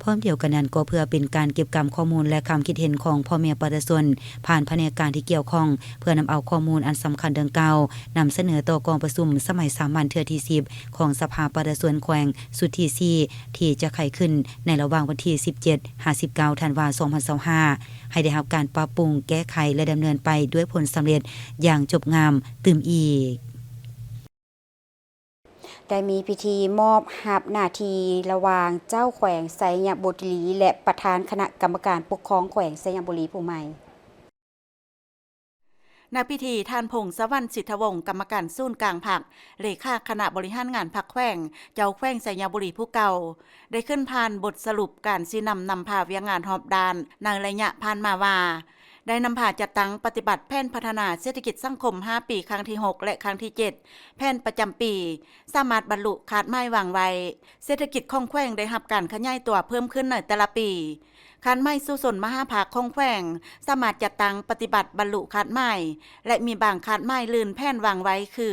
ພ້ອມດຽວກັນນັ້ນກໍເພື່ອເປັນການເກັບກຳຂໍ້ມູນ ແລະ ຄຳຄິດເຫັນຂອງພໍ່ແມ່ປະຊາຊົນ ຜ່ານພະແນກການທີ່ກ່ຽວຂ້ອງ ເພື່ອນຳເອົາຂໍ້ມູນອັນສຳຄັນດັ່ງກ່າວ ນຳສະເໜີຕໍ່ກອງປະຊຸມສະໄໝສາມັນເທື່ອທີສິບ ຂອງສະພາປະຊາຊົນແຂວງຊຸດທີສີ່ ທີ່ຈະໄຂຂຶ້ນໃນລະຫວ່າງວັນທີສິບເຈັດຫາສິບເກົ້າ ທັນວາ ສອງພັນຊາວຫ້າ ໃຫ້ໄດ້ຮັບການປັບປຸງແກ້ໄຂ ແລະ ດຳເນີນໄປດ້ວຍຜົນສຳເລັດຢ່າງຈົບງາມຕື່ມອີກ. ໄດ້ມີພິທີມອບຮັບໜ້າທີ່ລະຫວ່າງເຈົ້າແຂວງໄຊຍະບູລີ ແລະ ປະທານຄະນະກຳມະການປົກຄອງແຂວງໄຊຍະບູລີຜູ້ໃໝ່. ໃນພິທີ, ທ່ານ ພົງສະຫວັນ ສິດທະວົງ ກຳມະການສູນກາງພັກ, ເລຂາຄະນະບໍລິຫານງານພັກແຂວງ, ເຈົ້າແຂວງໄຊຍະບູລີຜູ້ເກົ່າ, ໄດ້ຂຶ້ນຜ່ານບົດສະຫຼຸບການຊີ້ນຳນຳພາວຽກງານຮອບດ້ານໃນໄລຍະຜ່ານມາວ່າ, ໄດ້ນຳພາຈັດຕັ້ງປະຕິບັດແຜນພັດທະນາເສດຖະກິດສັງຄົມຫ້າປີ ຄັ້ງທີຫົກ ແລະ ຄັ້ງທີເຈັດ ແຜນປະຈຳປີ ສາມາດບັນລຸຄາດໝາຍວາງໄວ້. ເສດຖະກິດຂອງແຂວງໄດ້ຮັບການຂະຫຍາຍຕົວເພີ່ມຂຶ້ນໃນແຕ່ລະປີ. ຄາດໝາຍສູ້ຊົນມະຫາພາກຂອງແຂວງ ສາມາດຈັດຕັ້ງປະຕິບັດບັນລຸຄາດໝາຍ ແລະ ມີບາງຄາດໝາຍລື່ນແຜນວາງໄວ້ຄື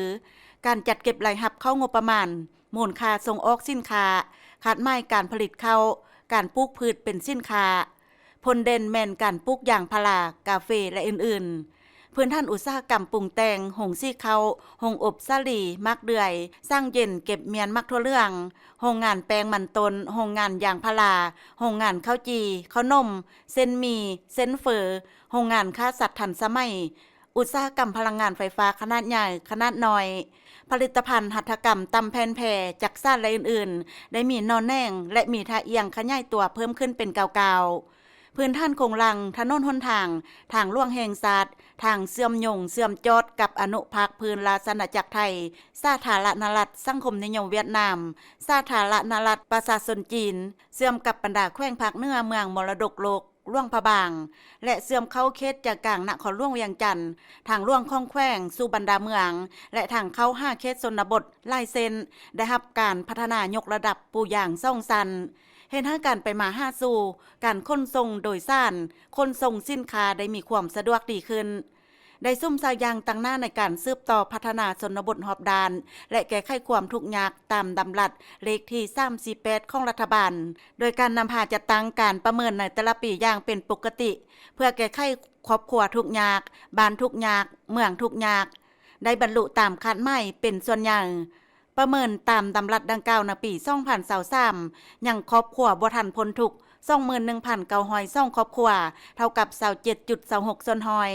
ການຈັດເກັບລາຍຮັບເຂົ້າງົບປະມານ, ມູນຄ່າສົ່ງອອກສິນຄ້າ, ຄາດໝາຍການຜະລິດເຂົ້າ, ການປູກພືດເປັນສິນຄ້າ. ຜົນເດັ່ນແມ່ນການປູກຢາງພາລາ, ກາເຟ ແລະ ອື່ນໆ. ພື້ນຖານອຸດສາຫະກຳປຸງແຕ່ງ, ໂຮງສີເຂົ້າ, ໂຮງອົບສາລີ, ໝາກເດືອຍ, ສາງເຢັນເກັບມ້ຽນໝາກຖົ່ວເຫຼືອງ, ໂຮງງານແປ້ງມັນຕົ້ນ, ໂຮງງານຢາງພາລາ, ໂຮງງານເຂົ້າຈີ່, ເຂົ້າໜົມ, ເສັ້ນໝີ່, ເສັ້ນເຝີ, ໂຮງງານຂ້າສັດທັນສະໄໝ, ອຸດສາຫະກຳພະລັງງານໄຟຟ້າຂະໜາດໃຫຍ່, ຂະໜາດນ້ອຍ, ຜະລິດຕະພັນຫັດຖະກຳ, ຕຳແຜ່ນແພ, ຈັກສານ ແລະ ອື່ນໆ ໄດ້ມີໜໍ່ແໜງ ແລະ ມີທ່າອ່ຽງຂະຫຍາຍຕົວເພີ່ມຂຶ້ນເປັນກ້າວໆ. ພື້ນຖານໂຄງລ່າງ, ຖະໜົນຫົນທາງ, ທາງຫຼວງແຫ່ງຊາດ, ທາງເຊື່ອມໂຍງເຊື່ອມຈອດກັບອະນຸພາກພື້ນລາຊະອານາຈັກໄທ, ສາທາລະນະລັດສັງຄົມນິຍົມຫວຽດນາມ, ສາທາລະນະລັດປະຊາຊົນຈີນ, ເຊື່ອມກັບບັນດາແຂວງພາກເໜືອເມືອງມໍລະດົກໂລກ ຫຼວງພະບາງ ແລະ ເຊື່ອມເຂົ້າເຂດໃຈກາງນະຄອນຫຼວງວຽງຈັນ, ທາງຫຼວງຂອງແຂວງສູ່ບັນດາເມືອງ ແລະ ທາງເຂົ້າຫາເຂດຊົນນະບົດຫຼາຍເສັ້ນ ໄດ້ຮັບການພັດທະນາຍົກລະດັບປູຢາງສອງຊັ້ນ, ເຮັດໃຫ້ການໄປມາຫາສູ່, ການຂົນສົ່ງໂດຍສານ, ຂົນສົ່ງສິນຄ້າໄດ້ມີຄວາມສະດວກດີຂຶ້ນ. ໄດ້ສຸມໃສ່ຢ່າງຕັ້ງໜ້າໃນການສືບຕໍ່ພັດທະນາຊົນນະບົດຮອບດ້ານ ແລະ ແກ້ໄຂຄວາມທຸກຍາກຕາມດຳລັດເລກທີສາມສີ່ແປດຂອງລັດຖະບານ, ໂດຍການນຳພາຈັດຕັ້ງການປະເມີນໃນແຕ່ລະປີຢ່າງເປັນປົກກະຕິ ເພື່ອແກ້ໄຂຄອບຄົວທຸກຍາກ, ບ້ານທຸກຍາກ, ເມືອງທຸກຍາກ, ໄດ້ບັນລຸຕາມຄາດໝາຍເປັນສ່ວນໃຫຍ່. ປະເມີນຕາມດຳລັດດັ່ງກ່າວໃນປີສອງພັນຊາວສາມ ຍັງຄອບຄົວບໍ່ທັນພົ້ນທຸກ ສອງໝື່ນໜຶ່ງພັນເກົ້າຮ້ອຍສອງຄອບຄົວ, ເທົ່າກັບຊາວເຈັດຈຸດຊາວຫົກສ່ວນຮ້ອຍ.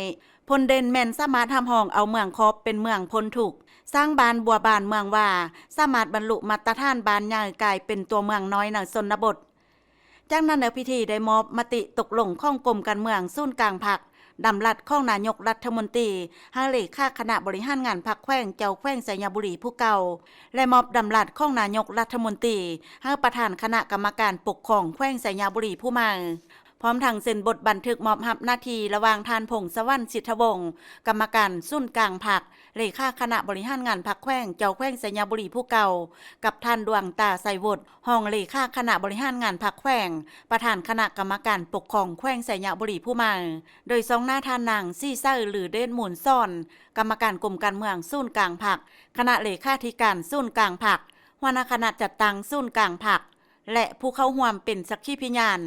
ຜົນເດັ່ນແມ່ນສາມາດຮັບຮອງເອົາເມືອງຂອບເປັນເມືອງພົ້ນທຸກ, ສ້າງບ້ານບົວບານເມືອງຫວ້າ, ສາມາດບັນລຸມາດຕະຖານບ້ານໃຫຍ່ກາຍເປັນຕົວເມືອງນ້ອຍໃນຊົນນະບົດ. ຈາກນັ້ນແລ້ວ ພິທີໄດ້ມອບມະຕິຕົກລົງຂອງກົມການເມືອງສູນກາງພັກ, ດຳລັດຂອງນາຍົກລັດຖະມົນຕີ ໃຫ້ເລຂາຄະນະບໍລິຫານງານພັກແຂວງ ເຈົ້າແຂວງໄຊຍະບູລີຜູ້ເກົ່າ ແລະ ມອບດຳລັດຂອງນາຍົກລັດຖະມົນຕີ ໃຫ້ປະທານຄະນະກຳມະການປົກຄອງແຂວງໄຊຍະບູລີຜູ້ໃໝ່. ພ້ອມທັງເຊັນບົດບັນທຶກມອບຮັບໜ້າທີ່ລະຫວ່າງທ່ານ ພົງສະຫວັນ ສິດທະວົງ ກຳມະການສູນກາງພັກ, ເລຂາຄະນະບໍລິຫານງານພັກແຂວງ ເຈົ້າແຂວງໄຊຍະບູລີຜູ້ເກົ່າ ກັບທ່ານ ດວງຕາ ໄຊວົດ ຮອງເລຂາຄະນະບໍລິຫານງານພັກແຂວງ, ປະທານຄະນະກຳມະການປົກຄອງແຂວງໄຊຍະບູລີຜູ້ໃໝ່, ໂດຍສ່ອງໜ້າທ່ານນາງ ສີໃສ ລືເດດມູນສອນ ກຳມະການກົມການເມືອງສູນກາງພັກ, ຄະນະເລຂາທິການສູນກາງພັກ, ຫົວໜ້າຄະນະຈັດຕັ້ງສູນກາງພັກ ແລະ ຜູ້ເຂົ້າຮ່ວມເປັນສັກຂີພິຍານ.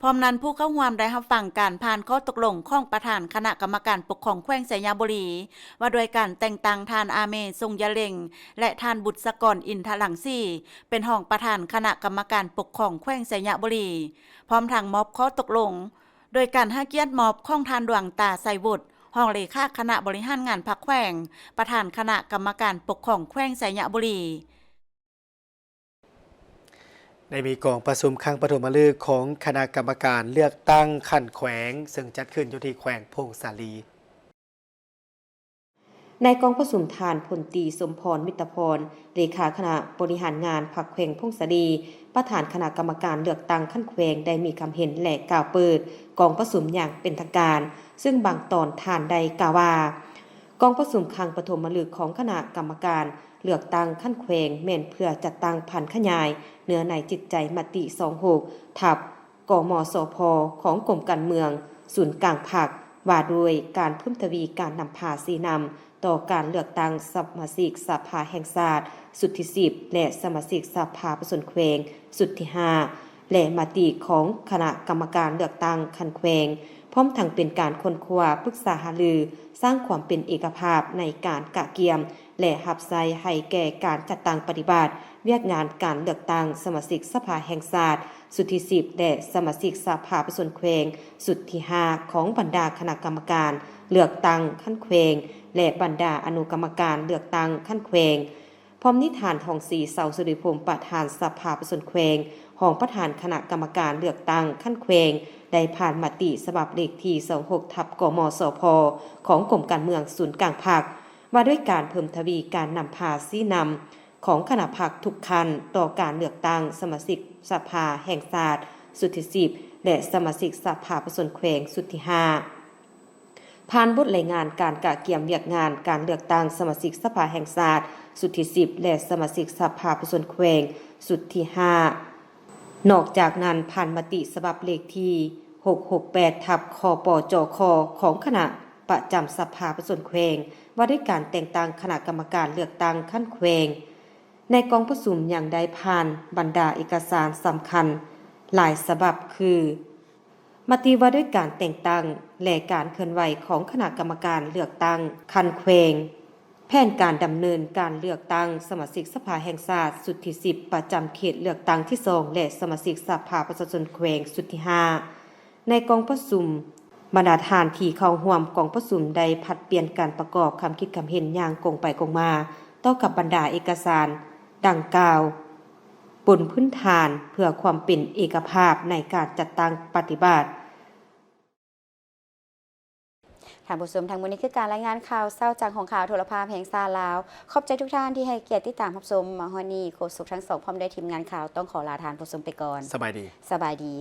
ພ້ອມນັ້ນ, ຜູ້ເຂົ້າຮ່ວມໄດ້ຮັບຟັງການຜ່ານຂໍ້ຕົກລົງຂອງປະທານຄະນະກຳມະການປົກຄອງແຂວງໄຊຍະບູລີ ວ່າດ້ວຍການແຕ່ງຕັ້ງທ່ານ ອາເມ ຊົງຢາເລັງ ແລະ ທ່ານ ບຸດສະກອນ ອິນທະລັງສີ ເປັນຮອງປະທານຄະນະກຳມະການປົກຄອງແຂວງໄຊຍະບູລີ, ພ້ອມທັງມອບຂໍ້ຕົກລົງ ໂດຍການໃຫ້ກຽດມອບຂອງທ່ານ ດວງຕາ ໄຊວຸດ ຮອງເລຂາຄະນະບໍລິຫານງານພັກແຂວງ, ປະທານຄະນະກຳມະການປົກຄອງແຂວງໄຊຍະບູລີ. ໄດ້ມີກອງປະຊຸມຄັ້ງປະຖົມມະລຶກຂອງຄະນະກຳມະການເລືອກຕັ້ງຂັ້ນແຂວງ ເຊິ່ງຈັດຂຶ້ນຢູ່ທີ່ແຂວງຜົ້ງສາລີ. ໃນກອງປະຊຸມ, ທ່ານ ພົນຕີ ສົມພອນ ມິດຕະພອນ ເລຂາຄະນະບໍລິຫານງານພັກແຂວງຜົ້ງສາລີ, ປະທານຄະນະກຳມະການເລືອກຕັ້ງຂັ້ນແຂວງ ໄດ້ມີຄຳເຫັນ ແລະ ກ່າວເປີດກອງປະຊຸມຢ່າງເປັນທາງການ, ເຊິ່ງບາງຕອນທ່ານໄດ້ກ່າວວ່າ, ກອງປະຊຸມຄັ້ງປະຖົມມະລຶກຂອງຄະນະກຳມະການເລືອກຕັ້ງຂັ້ນແຂວງ ແມ່ນເພື່ອຈັດຕັ້ງຜັນຂະຫຍາຍເນື້ອໃນຈິດໃຈມະຕິສອງຫົກ ທັບ ກມສພ ຂອງກົມການເມືອງສູນກາງພັກ ວ່າດ້ວຍການເພີ່ມທະວີການນຳພາຊີ້ນຳຕໍ່ການເລືອກຕັ້ງສະມາຊິກສະພາແຫ່ງຊາດຊຸດທີສິບ ແລະ ສະມາຊິກສະພາປະຊາຊົນແຂວງຊຸດທີຫ້າ ແລະ ມະຕິຂອງຄະນະກຳມະການເລືອກຕັ້ງຂັ້ນແຂວງ, ພ້ອມທັງເປັນການຄົ້ນຄວ້າ, ປຶກສາຫາລື, ສ້າງຄວາມເປັນເອກະພາບໃນການກະກຽມ ແລະ ຮັບໃຊ້ໃຫ້ແກ່ການຈັດຕັ້ງປະຕິບັດວຽກງານການເລືອກຕັ້ງສະມາຊິກສະພາແຫ່ງຊາດຊຸດທີສິບ ແລະ ສະມາຊິກສະພາປະຊາຊົນແຂວງຊຸດທີຫ້າ ຂອງບັນດາຄະນະກຳມະການເລືອກຕັ້ງຂັ້ນແຂວງ ແລະ ບັນດາອະນຸກຳມະການເລືອກຕັ້ງຂັ້ນແຂວງ. ພ້ອມນີ້ ທ່ານ ທອງສີ ເຊົາສຸລິພົມ ປະທານສະພາປະຊາຊົນແຂວງ, ຮອງປະທານຄະນະກຳມະການເລືອກຕັ້ງຂັ້ນແຂວງ ໄດ້ຜ່ານມະຕິສະບັບເລກທີສອງຫົກ ທັບ ກມສພ ຂອງກົມການເມືອງສູນກາງພັກ ວ່າດ້ວຍການເພີ່ມທະວີການນຳພາຊີ້ນຳຂອງຄະນະພັກທຸກຂັ້ນຕໍ່ການເລືອກຕັ້ງສະມາຊິກສະພາແຫ່ງຊາດຊຸດທີສິບ ແລະ ສະມາຊິກສະພາປະຊາຊົນແຂວງຊຸດທີຫ້າ. ຜ່ານບົດລາຍງານການກະກຽມວຽກງານການເລືອກຕັ້ງສະມາຊິກສະພາແຫ່ງຊາດຊຸດທີສິບ ແລະ ສະມາຊິກສະພາປະຊາຊົນແຂວງຊຸດທີຫ້າ. ນອກຈາກນັ້ນ, ຜ່ານມະຕິສະບັບເລກທີຫົກຫົກແປດ ທັບ ຄປຈຂ ຂອງຄະນະປະຈຳສະພາປະຊາຊົນແຂວງ ວ່າດ້ວຍການແຕ່ງຕັ້ງຄະນະກຳມະການເລືອກຕັ້ງຂັ້ນແຂວງ. ໃນກອງປະຊຸມຍັງໄດ້ຜ່ານບັນດາເອກະສານສຳຄັນຫຼາຍສະບັບ ຄື ມະຕິວ່າດ້ວຍການແຕ່ງຕັ້ງ ແລະ ການເຄື່ອນໄຫວຂອງຄະນະກຳມະການເລືອກຕັ້ງຂັ້ນແຂວງ, ແຜນການດຳເນີນການເລືອກຕັ້ງສະມາຊິກສະພາແຫ່ງຊາດຊຸດທີສິບ ປະຈຳເຂດເລືອກຕັ້ງທີສອງ ແລະ ສະມາຊິກສະພາປະຊາຊົນແຂວງຊຸດທີຫ້າ. ໃນກອງປະຊຸມ, ບັນດາທ່ານທີ່ເຂົ້າຮ່ວມກອງປະຊຸມໄດ້ຜັດປ່ຽນການປະກອບຄຳຄິດຄຳເຫັນຢ່າງກົງໄປກົງມາຕໍ່ກັບບັນດາເອກະສານດັ່ງກ່າວ ບົນພື້ນຖານເພື່ອຄວາມເປັນເອກະພາບໃນການຈັດຕັ້ງປະຕິບັດ. ທ່ານຜູ້ຊົມ, ທັງໝົດນີ້ຄືການລາຍງານຂ່າວເຊົ້າຈາກຫ້ອງຂ່າວໂທລະພາບແຫ່ງຊາດລາວ. ຂອບໃຈທຸກທ່ານທີ່ໃຫ້ກຽດຕິດຕາມຮັບຊົມມາຮອດນີ້. ໂຄສົກທັງສອງ ພ້ອມດ້ວຍທີມງານຂ່າວ ຕ້ອງຂໍລາທ່ານຜູ້ຊົມໄປກ່ອນ. ສະບາຍດີ. ສະບາຍດີ.